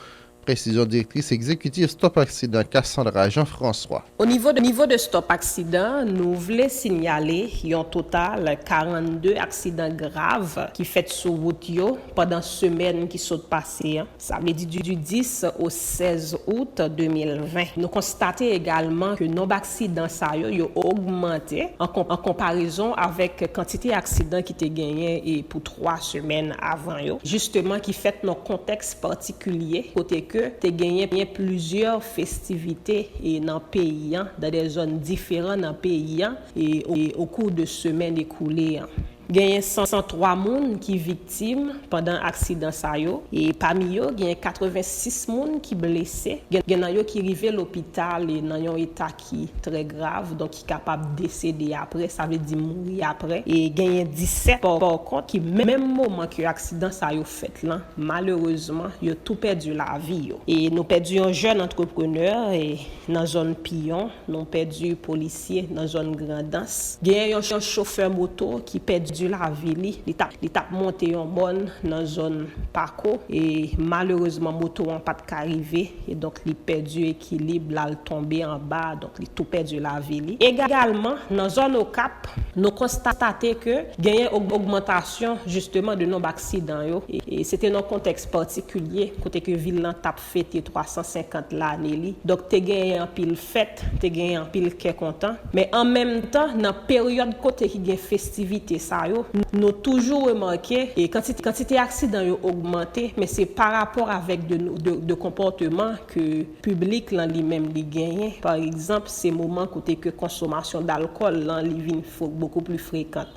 Presizyon direktris egzekitif Stop Aksidan, Cassandra Jean-François. O nivo de, nivo de Stop Aksidan, nou vle sinyale yon total karannde aksidan grav ki fèt sou wout yo pandan semèn ki sot pase an. Sa vle di du, du dis au sèz out de mil ven. Nou konstate egalman ke nonb aksidan sa yo, yo ogmante an, an konparezon avèk kantite aksidan ki te genyen e pou twa semèn avan yo, jisteman ki fèt nan kontèks patikilye kote ke te genyen plizyè festivite e nan peyi an, nan de zòn diferan nan peyi an e o kou de semèn ekoule an. Genyen san twa moun ki viktim pandan aksidan sa yo e pami yo genyen katrevensis moun ki blese. Gen, gen nan yo ki rive lopital e nan yon eta ki trè grav, donk ki kapab desede apre, sa vle di mouri apre. E genyen disèt pa, pa kont ki menm moman ke aksidan sa yo fèt lan, malerezman, yo tou pèdi lavi yo. E nou pèdi yon jèn antreprenè e nan zòn Piyon, nou pèdi polisye nan zòn Grandans. Genyen yon, yon chofè moto ki pèdi lavi li. Li t ap, li t ap monte yon mòn nan zòn Pako e malerezman moto an pa t ka rive e donk li pèdi ekilib, l al tonbe anba, donk li tou pèdi lavi li. Egalman, nan zòn Okap, nou konstate ke genyen og, ogmantasyon jisteman de nonb aksidan yo. E, e se te nan kontèks patikilye kote ke vil lan t ap fete twa san senkant lane li. Donk te genyen anpil fèt, te genyen anpil kè kontan. Men an menm tan, nan peryòd kote ki gen festivite sa yo, n, nou toujou remake e kantite, kantite aksidan yo ogmante, men se pa rapò avèk de, de, de konpòteman ke piblik lan li menm li genyen. Pa egzanp, se moman kote ke konsomasyon dalkòl lan li vin fre, bokou pli frekan.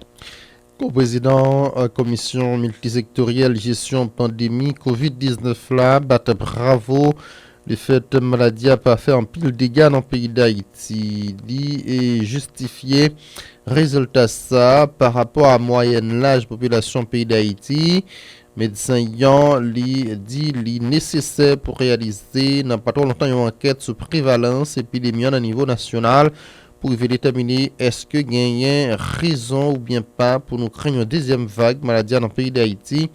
Ko-prezidan Komisyon Miltisektoryèl Jesyon Pandemi Kovid diznèf la bat bravo lefèt maladi a pa fè anpil dega nan peyi Dayiti. Li e jistifye rezilta sa a pa rapò a mwayèn laj popilasyon peyi Dayiti. Medsen an li di li nesesè pou reyalize nan pa twò lontan yon ankèt sou prevalans epidemi an nan nivo nasyonal pou rive detèmine èske genyen rezon oubyen pa pou nou krenn yon dezyèm vag maladi a nan peyi Dayiti.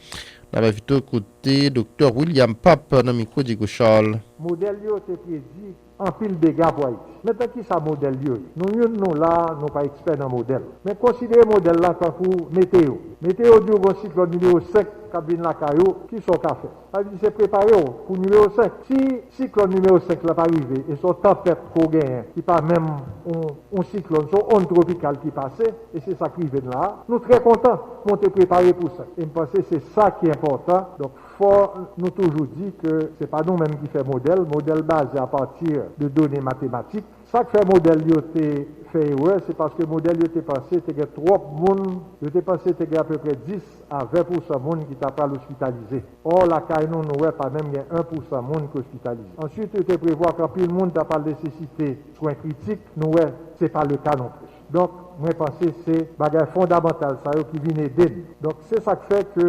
N ap envite w koute Doktè William Pape nan mikwo Diego Charles. Modèl yo te predi anpil dega pou Ayiti. Mentnan kisa modèl yo ye? Nou youn nou la, nou pa ekspè nan modèl. Men konsidere modèl la tankou meteyo. Meteyo di w gon siklòn nimewo senk k ap vin lakay ou, kisa w ka fè? Sa vle di se prepare w pou nimewo senk. Si siklòn nimewo senk la pa rive e se yon tanpèt ke w genyen ki pa menm yon, yon siklòn, se yon ond twopikal ki pase, e se sa k rive n la a, nou trè kontan, men w te prepare pou sa. E m panse se sa ki enpòtan. Donk, fò nou toujou di ke se pa nou menm ki fè modèl, modèl baze apati de done matematik. Sa k fè modèl yo te fè erè, se paske modèl yo te panse te gen twòp moun, yo te panse te gen apeprè dis a ven pousan moun ki ta pral ospitalize. Ò, lakay nou, nou wè pa menm gen en pousan moun ki ospitalize. Answit, yo te prevwa ke anpil moun ta pral nesesite swen kritik, nou wè se pa le ka nonplis. Donk, mwen panse se bagay fondamantal sa yo ki vin ede n. Donk, se sa k fè ke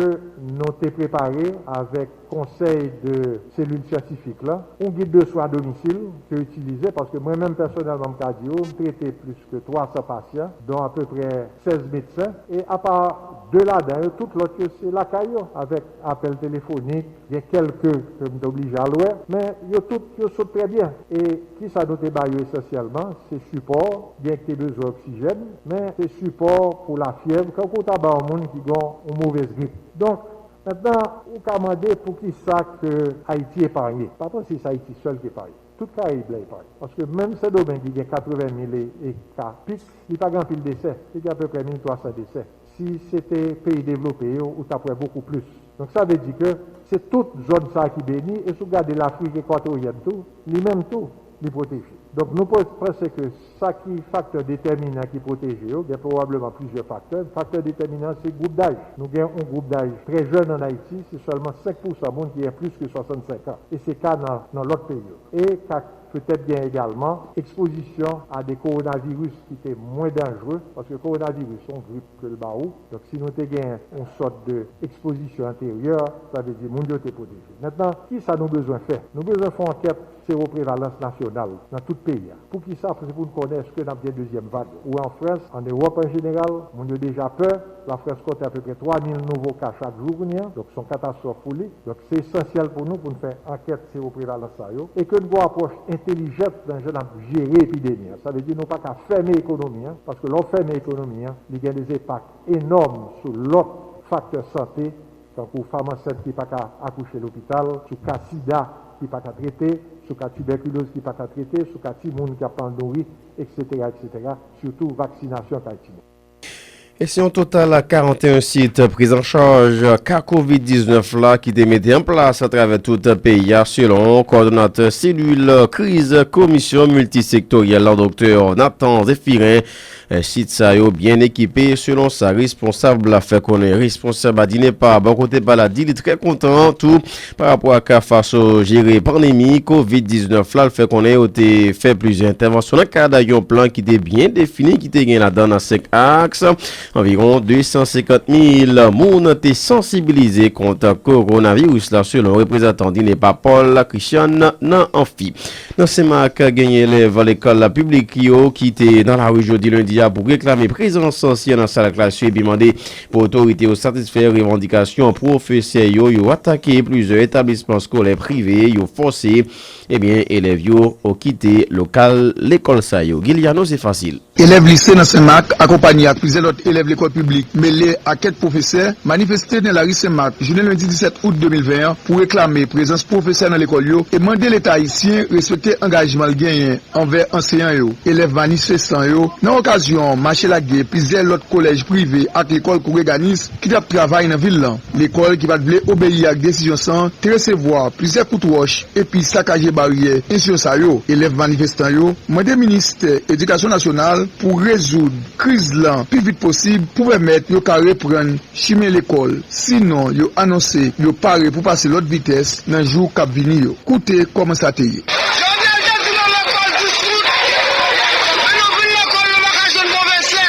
nou te prepare avèk konsèy de selil syantifik la, yon gid de swen a domisil ke itilize, paske mwen menm pèsonèlman m ka di w, m trete plis ke twa san pasyan, dont apeprè sèz medsen, e apa de ladan yo, tout lòt yo se lakay yo, avèk apèl telefonik, gen kèlke ke m te oblije al wè, men yo tout, yo sot trè byen. E kisa nou te ba yo esansyèlman? Se sipò, gen ki te bezwen oksijèn, men se sipò pou lafyèv, kankou w ta ba yon moun ki gen yon movèz grip. Donk, mentnan, ou ka mande poukisa ke Ayiti eparnye. Pa panse se Ayiti sèl ki eparnye. Tout Karayib la eparnye. Paske menm Sendomeng ki gen katreven mil e, e ka pik, li pa gen anpil desè. Li gen apeprè mil twa san desè. Si se te peyi devlope yo, ou t ap wè bokou plis. Donk, sa vle di ke se tout zòn sa a ki beni, e si w gade Lafrik ekwatoryen tou, li menm tou, li pwoteje. Donk, nou panse ke sa ki faktè detèminan ki pwoteje yo, gen pwobableman plizyè faktè. Faktè detèminan, se gwoup daj. Nou gen yon gwoup daj trè jèn ann Ayiti, se sèlman senk pousan moun ki gen plis ke swasannsenk an. E se ka nan, nan lòt peyi yo. E ka petèt gen egalman ekspozisyon a de kowonaviris ki te mwen danjere, paske kowonaviris se yon grip ke l ba ou. Donk, si nou te gen yon sòt de ekspozisyon anteryè, sa vle di moun yo te pwoteje. Mentnan, ki sa nou bezwen fè? Nou bezwen fè yon ankèt sewoprevalans nasyonal nan tout peyi a. Poukisa? Se pou n konnen èske n ap gen dezyèm vag. Ou wè an Frans, an Ewòp an jeneral, moun yo deja pè. Lafrans konte apeprè twa mil nouvo ka chak jou kounye a. Donk, se yon katastwòf pou li. Donk, se esansyèl pou nou pou n fè ankèt sewoprevalans sa yo e ke n gen yon apwòch entelijant nan jan n ap jere epidemi an. Sa vle di nou pa ka fèmen ekonomi an, paske lè w fèmen ekonomi an, li gen de enpak enòm sou lòt faktè sante, tankou fanm ansent ki pa ka akouche lopital, sou ka sida ki pa ka trete, sou ka tibèkiloz ki pa ka trete, sou ka timoun k ap mal nouri, etsetera, etsetera, sitou vaksinasyon kay timoun. E se yon total a karannteyen sit priz an chaj ka kovid diznèf la ki te mete an plas atravè tout peyi a, selon kowòdonatè selil kriz komisyon miltisektoryèl la, doktè Nathan Zéphirin. Sit sa yo byen ekipe, selon sa responsab la fè konnen. Responsab a DINEPA bò kote pa l a di li trè kontan tou pa rapò ak fason jere pandemi kovid diznèf la. L fè konnen yo te fè plizyè entèvansyon nan kad yon plan ki te byen defini, ki te gen ladan nan senk aks. Anviwon de san senkant mil moun te sansibilize kont kowonaviris la, selon reprezantan DINEPA Paul Christian nan Anfi. Nan Senmak, genyen elèv lekòl piblik yo ki te nan lari jodi lendi a pou reklame prezans ansyen nan sal klas yo epi mande pou otorite yo satisfè revandikasyon pwofesè yo. Yo atake plizyè etablisman eskolè prive, yo fòse, ebyen, elèv yo kite lokal lekòl sa yo. Giuliano, se fasil. Elèv lise nan Senmak, akonpaye ak plizyè lòt elèv lekòl piblik mele ak kèk pwofesè, manifeste nan lari Senmak jounen lendi disèt out de mil ven an pou reklame prezans pwofesè nan lekòl yo e mande Leta ayisyen respekte angajman l genyen anvè anseyan yo. Elèv manifestan yo, nan okazyon mache lage plizyè lòt kolèj prive ak lekòl Koureganis ki t ap travay nan vil lan. Lekòl ki pa t vle obeyi ak desizyon sa a te resevwa plizyè kout wòch epi sakaje baryè ensyon sa yo. Elèv manifestan yo mande minis Edikasyon Nasyonal pou rezoud kriz lan pi vit posib pou pèmèt yo ka reprann chimen lekòl. Sinon, yo anonse yo pare pou pase lòt vitès nan jou k ap vini yo. Koute kòman sa te ye. Jovenel te di nou lekòl dizout, men nou vin lekòl, nou pa ka jwenn pwofesè.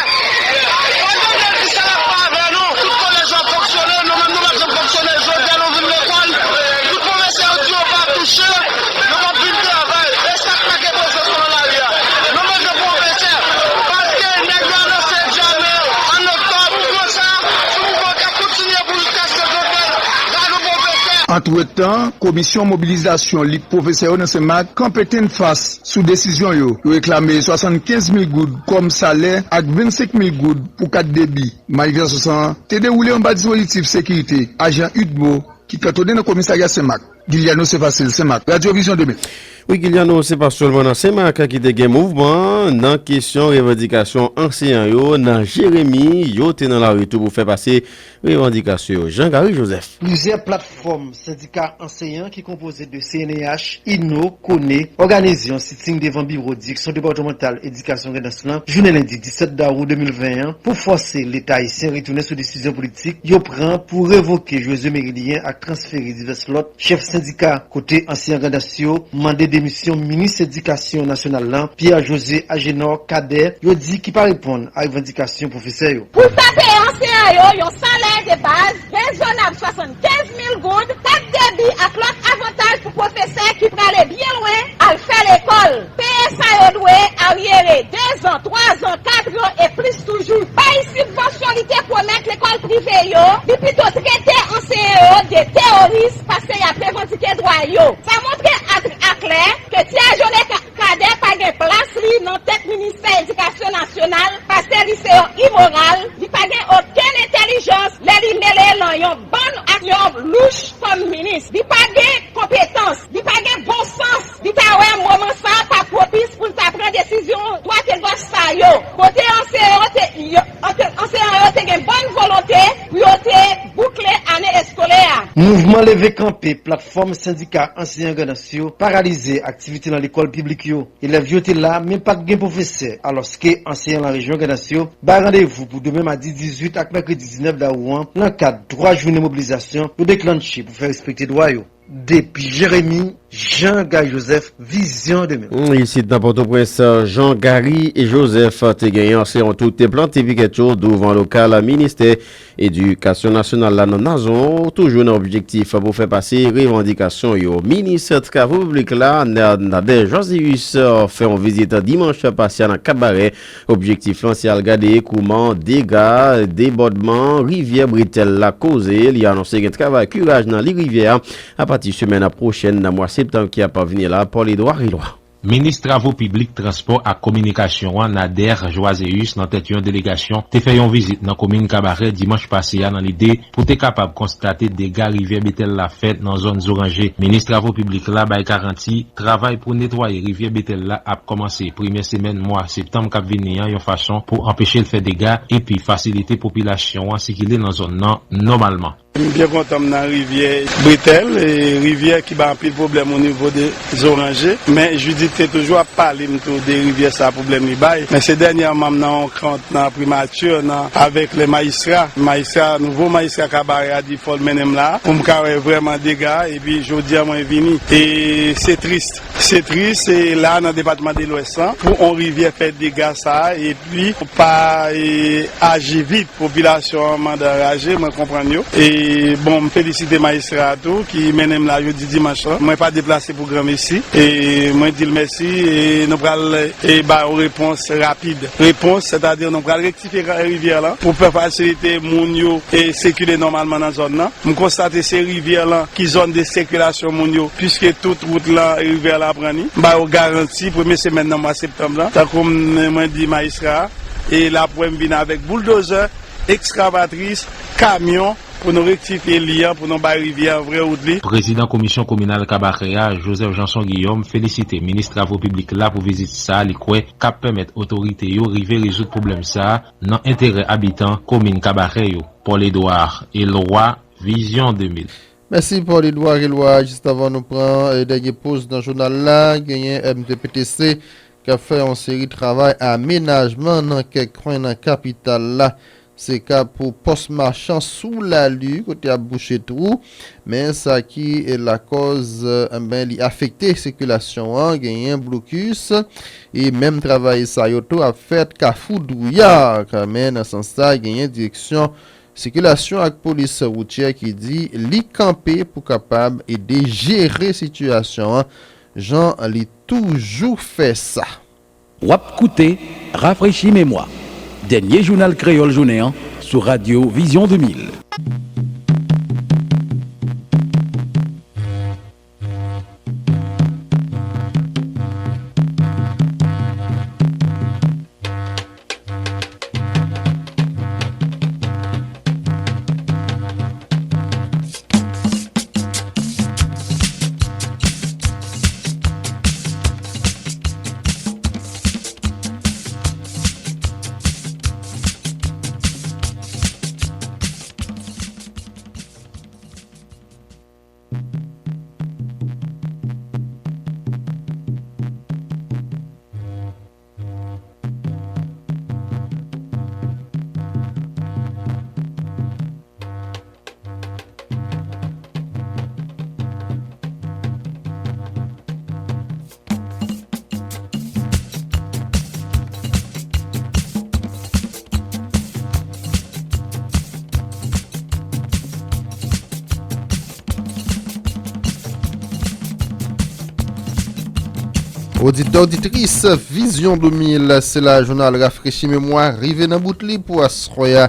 Pandan Jovenel di sa l ap fè avè nou, tout kolèj yo ap fonksyone, nou menm nou p ap janm fonksyone. Jodi a nou vin lekòl, tout pwofesè yo di yo p ap touche, nou p ap vin travay. E sa k pa gen pwofesè nan lari a. Nou bezwen pwofesè. Paske nèg yo anonse egzamen yo ann oktòb. Konsa, sou mouvman k ap kontinye pou jiskaske Jovenel ba nou pwofesè. Antretan, Komisyon Mobilizasyon Lig Pwofesè yo nan Senmak kanpe tennfas sou desizyon yo. Yo reklame swasannkenz mil goud kòm salè ak vennsenk mil goud pou kat debi. Manifestasyon sa a te dewoule anba dispozitif sekirite ajan UDMO ki kantone nan komisarya Senmak. Giuliano Sefasil, Senmak, Radyo Vizyon de mil. Wi, Giuliano, se pa sèlman nan Senmak ki te gen mouvman nan kesyon revandikasyon anseyan yo. Nan Jeremi, yo te nan lari tou pou fè pase revandikasyon yo. Jean Gary Joseph. Plizyè platfòm sendika anseyan ki konpoze de C N E H, INO, KONE, òganize yon siting devan biwo Direksyon Depatmantal Edikasyon Grandans lan jounen lendi disèt dawou de mil ven an pou fòse Leta ayisyen retounen sou desizyon politik yo pran pou revoke José Mérilien ak transfere divès lòt chèf sendika, kote anseyan Grandans yo mande demisyon minis edikasyon nasyonal lan, Pierre José Agénor Cadet, yo di ki pa reponn a revandikasyon pwofesè yo. Pou l ta peye anseyan yo yon salè de baz rezonab swasannkenz mil goud, kat debi ak lòt avantaj pou pwofesè ki prale byen lwen al fè lekòl. Peye sa yo dwe aryere dezan, twazan, katran e plis toujou. Bay sibvansyon li te pwomèt lekòl prive yo, li pito trete anseyan yo de teworis paske y ap revandike dwa yo. Sa montre a, aklè ke Pierre José Cadet pa gen plas li nan tèt Ministè Edikasyon Nasyonal, paske li se yon imoral, li pa gen okenn entèlijans lè li mele nan yon bann ak yon louch kòm minis. Li pa gen konpetans, li pa gen bon sans, li ta wè moman sa a pa pwopis pou l ta pran desizyon dwat e gòch sa yo. Kote anseyan yo te, yo, anseyan yo te gen bòn volonte pou yo te boukle ane eskolè a. Mouvman Leve kanpe platfòm sendika anseyan Grandans yo paralize aktivite nan lekòl piblik yo. Elèv yo te la, men pa t gen pwofesè, alòske anseyan nan rejyon Grandans yo bay randevou pou demen madi dizuit ak mèkredi diznèf dawou an, nan kad twa jounen mobilizasyon yo deklanche pou fè respekte dwa yo. Depi Jeremi, Jean Guy Joseph, Vizyon de mil. Isit nan Pòtoprens, Jean Gary Joseph te genyen anseyan tou te plante pikèt yo douvan lokal ministè Edikasyon Nasyonal la nan Nazon, toujou nan objektif pou fè pase revandikasyon yo. Minis Travo Piblik la, Na-, Nadège Joiséus, fè yon vizit dimanch pase a nan Kabarè. Objektif lan se al gade kouman dega debòdman rivyè Bretèl la koze. Li anonse gen travay kiraj nan li rivyè a apati semèn pwochèn nan mwa septanm ki ap vini la. Paul Edouard Rilwa. Minis Travo Piblik, Transpò ak Kominikasyon an, Nader Joiséus, nan tèt yon delegasyon, te fè yon vizit nan komin Kabarè dimanch pase a nan lide pou te kapab konstate dega rivyè Betèl la fè nan zòn Zoranje. Minis Travo Piblik la bay garanti travay pou netwaye rivyè Betèl la ap kòmanse premyè semèn mwa septanm k ap vini an yon fason pou anpeche l fè dega epi fasilite popilasyon an sikile nan zòn nan nòmalman. M byen kontan m nan rivyè Bretèl, e rivyè ki bay anpil pwoblèm o nivo de Zoranje, men Judith te toujou ap pale m tou de rivyè sa, pwoblèm li bay. Men se dènyèman m nan yon kont nan primati nan, avèk lè majistra, majistra, nouvo majistra Kabarè a di fò l mennen m la pou m ka wè vrèman dega, epi jodi a mwen vini. E se tris. Se tris, e la nan depatman de Lwès lan, pou yon rivyè fè dega sa, epi pa, e, aji vit. Popilasyon an mande anraje, mwen konprann yo. E, bon, m felisite majistra a tou ki mennen m la jodi dimanch lan. Mwen pa deplase pou granmesi. E mwen di l mèsi. E nou pral, e, ba yo repons rapid. Repons, sètadi nou pral rektifye rivyè lan pou fè fasilite moun yo, e, sikile nòmalman nan zòn nan. M konstate se rivyè lan ki zòn de sikilasyon moun yo, piske tout wout lan rivyè lan pran li. M ba yo garanti, premye semèn nan mwa septanm lan, tankou m, mwen di majistra a, e l ap wè m vin avèk bouldozè, ekskavatris, kamyon, pou nou rektifye li an, pou nou bay rivyè an vrè wout li. Prezidan Komisyon Kominal Kabarè a, Joseph Janson Guillaume, felisite minis Travo Piblik la pou vizit sa a, li kwè k ap pèmèt otorite yo rive rezoud pwoblèm sa a nan enterè abitan komin Kabarè yo. Paul Edouard Eloi, Vizyon de mil. Mèsi, Paul Edouard Eloi. Jis avan nou pran, eh, dènye poz nan jounal la, genyen M T P T C k ap fè yon seri travay amenajman nan kèk kwen nan kapital la. Se ka pou pòs machan sou Lali, kote ap bouche twou. Men sa ki, eh, lakòz, eh, ben, li afekte sikilasyon an, genyen blokis. E menm travay sa yo tou ap fèt Kafou Douyar. Men nan sans sa, genyen direksyon sikilasyon ak polis woutyè ki di li kanpe pou kapab ede jere sitiyasyon an jan li toujou fè sa. W ap koute Rafrechi Memwa, dènye jounal kreyòl jounen an sou radyo Vizyon de mil. Oditè, oditris, Vizyon de mil, se la jounal Rafrechi Memwa rive nan bout li pou aswè a.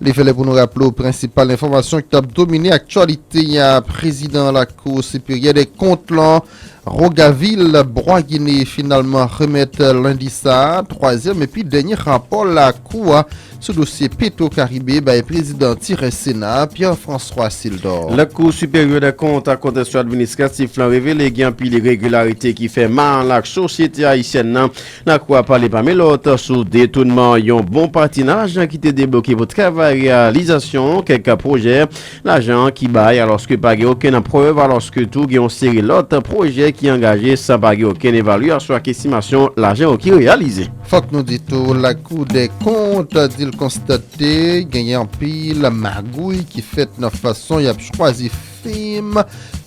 Li fè lè pou nou raple w prensipal enfòmasyon ki t ap domine aktyalite a. Prezidan Lakou Siperyè dè Kont lan, Rogavil Bwagine, finalman remèt lendi sa a twazyèm epi dènye rapò Lakou a sou dosye Petro Caribe bay prezidan tirè Sena a, Pierre François Sildor. Lakou Siperyè dè Kont ak Kontèksyon Administratif lan revele gen anpil iregilarite ki fè mal ak sosyete ayisyèn nan. Lakou a pale pami lòt sou detounman yon bon pati nan lajan ki te debloke pou travay reyalizasyon kèk pwojè lajan ki bay, alòske pa gen okenn prèv, alòske tou gen yon seri lòt pwojè ki angaje san pa gen okenn evalyasyon ak estimasyon lajan yo ki reyalize. Fòk nou di tou, Lakou dè Kont di l konstate genyen anpil magouy ki fèt nan fason y ap chwazi fim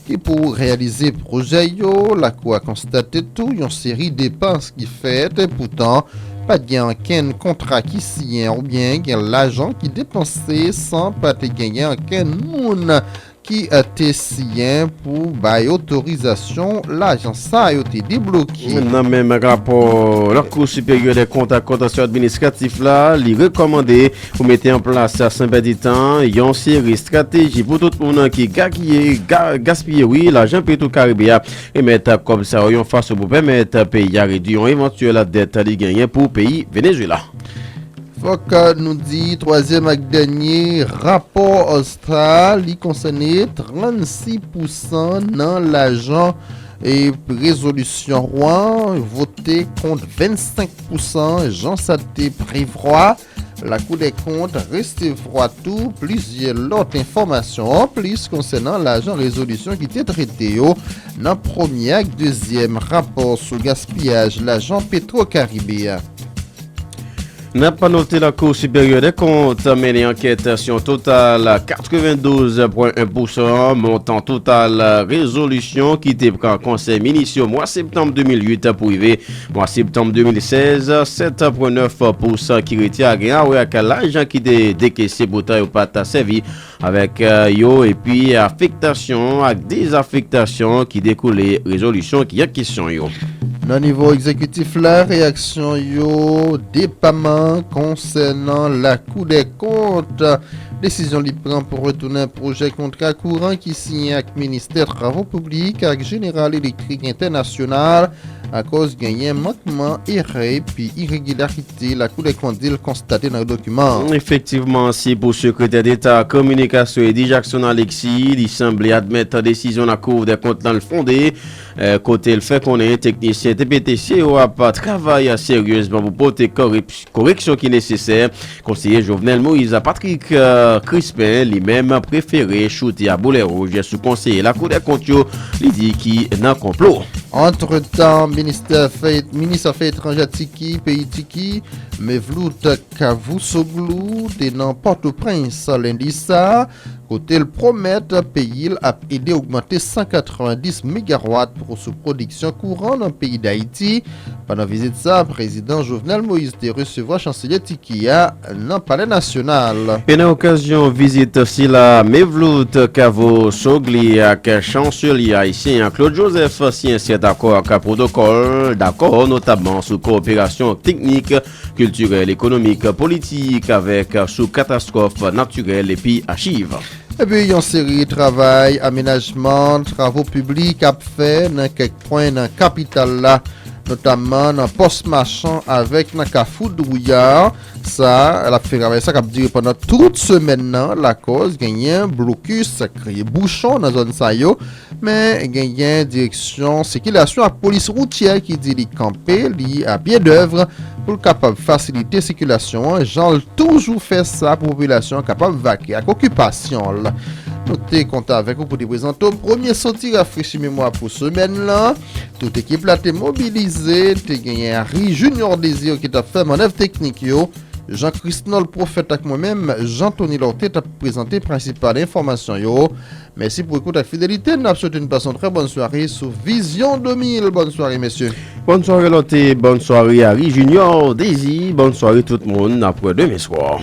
ki pou reyalize pwojè yo. Lakou a konstate tou yon seri depans ki fèt, poutan pa t gen okenn kontra ki siyen oubyen gen lajan ki depanse san pa te genyen okenn moun ki, eh, te siyen pou bay otorizasyon lajan sa yo te debloke. Nan menm rapò, Lakou Siperyè dè Kont ak Kontansyon Administratif la, li rekòmande pou mete an plas, san pèdi tan, yon seri estrateji pou tout moun ki gagiye, ga-, gaspiye, wi, lajan Petwokaribe a, remèt kòb sa yo yon fason pou pèmèt peyi a redui yon evantyèl dèt li genyen pou peyi Venezuela. Fòk nou di, twazyèm ak dènye rapò sa, li konsène trannsis pousan nan lajan e rezolisyon an, vote kont vennsenk pousan, jan sa te prevwa. Lakou dè Kont resevwa tou plizyè lòt enfòmasyon anplis konsènan lajan rezolisyon ki te trete yo nan premye ak dezyèm rapò sou gaspiyaj lajan Petwokaribe a. N ap note Lakou Siperyè dè Kont mennen ankèt sou yon total katrevendouz pwen en pousan montan total rezolisyon ki te pran Konsèy Minis yo mwa septanm de mil uit pou rive mwa septanm de mil sèz, sèt pwen nèf pousan ki rete a gen a wè ak lajan ki te dekese poutan yo pa t sèvi avèk, eh, yo, epi afektasyon ak dezafektasyon ki dekoule rezolisyon ki an kesyon yo. Nan nivo egzekitif la, reyaksyon yo depaman konsènan Lakou dè Kont. Desizyon li pran pou retounen pwojè kontra kouran ki siyen ak Ministè Travo Piblik ak Jeneral Elektrik Entènasyonal, akòz genyen mankman, erè epi iregilarite Lakou dè Kont di l konstate nan dokiman an. Efektivman, se pou Sekretè Deta Kominikasyon Eddy Jackson Alexis, li sanble admèt desizyon Lakou dè Kont lan l fonde, eh, kote l fè konnen teknisyen T P T C yo ap travay seryezman pou pote korip-, koreksyon ki nesesè. Konseye Jovenel Moïse Patrick, eh, Crispin, li menm, prefere choute a boulè wouj sou konseye Lakou dè Kont yo, li di ki nan konplo. Antretan, ministè afè, minis afè etranjè Tiki, peyi Tiki, Mevlut Cavusoglu, te nan Pòtoprens lendi sa, kote l pwomèt peyi l ap ede ogmante san katrevenndis megawat pou sou pwodiksyon kouran nan peyi Dayiti. Pandan vizit sa, Prezidan Jovenel Moïse te resevwa Chanselye Tiki a nan Palè Nasyonal. E nan okazyon vizit sila, Mevlut Cavusoglu ak Chanselye ayisyen an Claude Joseph siyen sèt akò ak pwotokòl dakò, notamman sou kowoperasyon teknik, kiltirèl, ekonomik, politik, avèk sou katastwòf natirèl epi achiv. Epi yon seri travay amenajman, travo piblik ap fè nan kèk pwen nan kapital la, notamman nan Pòs Machan avèk nan Kafou Drouillard. Sa, l ap fè travay sa k ap dire pandan tout semèn nan, lakòz genyen blokis, kreye bouchon nan zòn sa yo, men genyen direksyon sikilasyon ak polis woutyè ki di li kanpe, li a pye dèv pou l kapab fasilite sikilasyon an, jan l toujou fè sa pou popilasyon an kapab vake ak okipasyon l. Nou te kontan avèk ou pou te prezante w premye soti rafrechi memwa pou semèn lan. Tout ekip la te mobilize, te genyen Harry Junior Désir ki t ap fè mannèv teknik yo. Jean Christnol Prophète ak mwen menm, Jean Tony Lorté, t ap prezante prensipal enfòmasyon yo. Mèsi pou ekout ak fidelite n. N ap swete n pase yon trè bòn sware sou Vizyon de mil. Bòn sware, mesye. Bòn sware, Lorté. Bòn sware, Harry Junior Désir. Bòn sware, tout moun. N ap wè demen swa.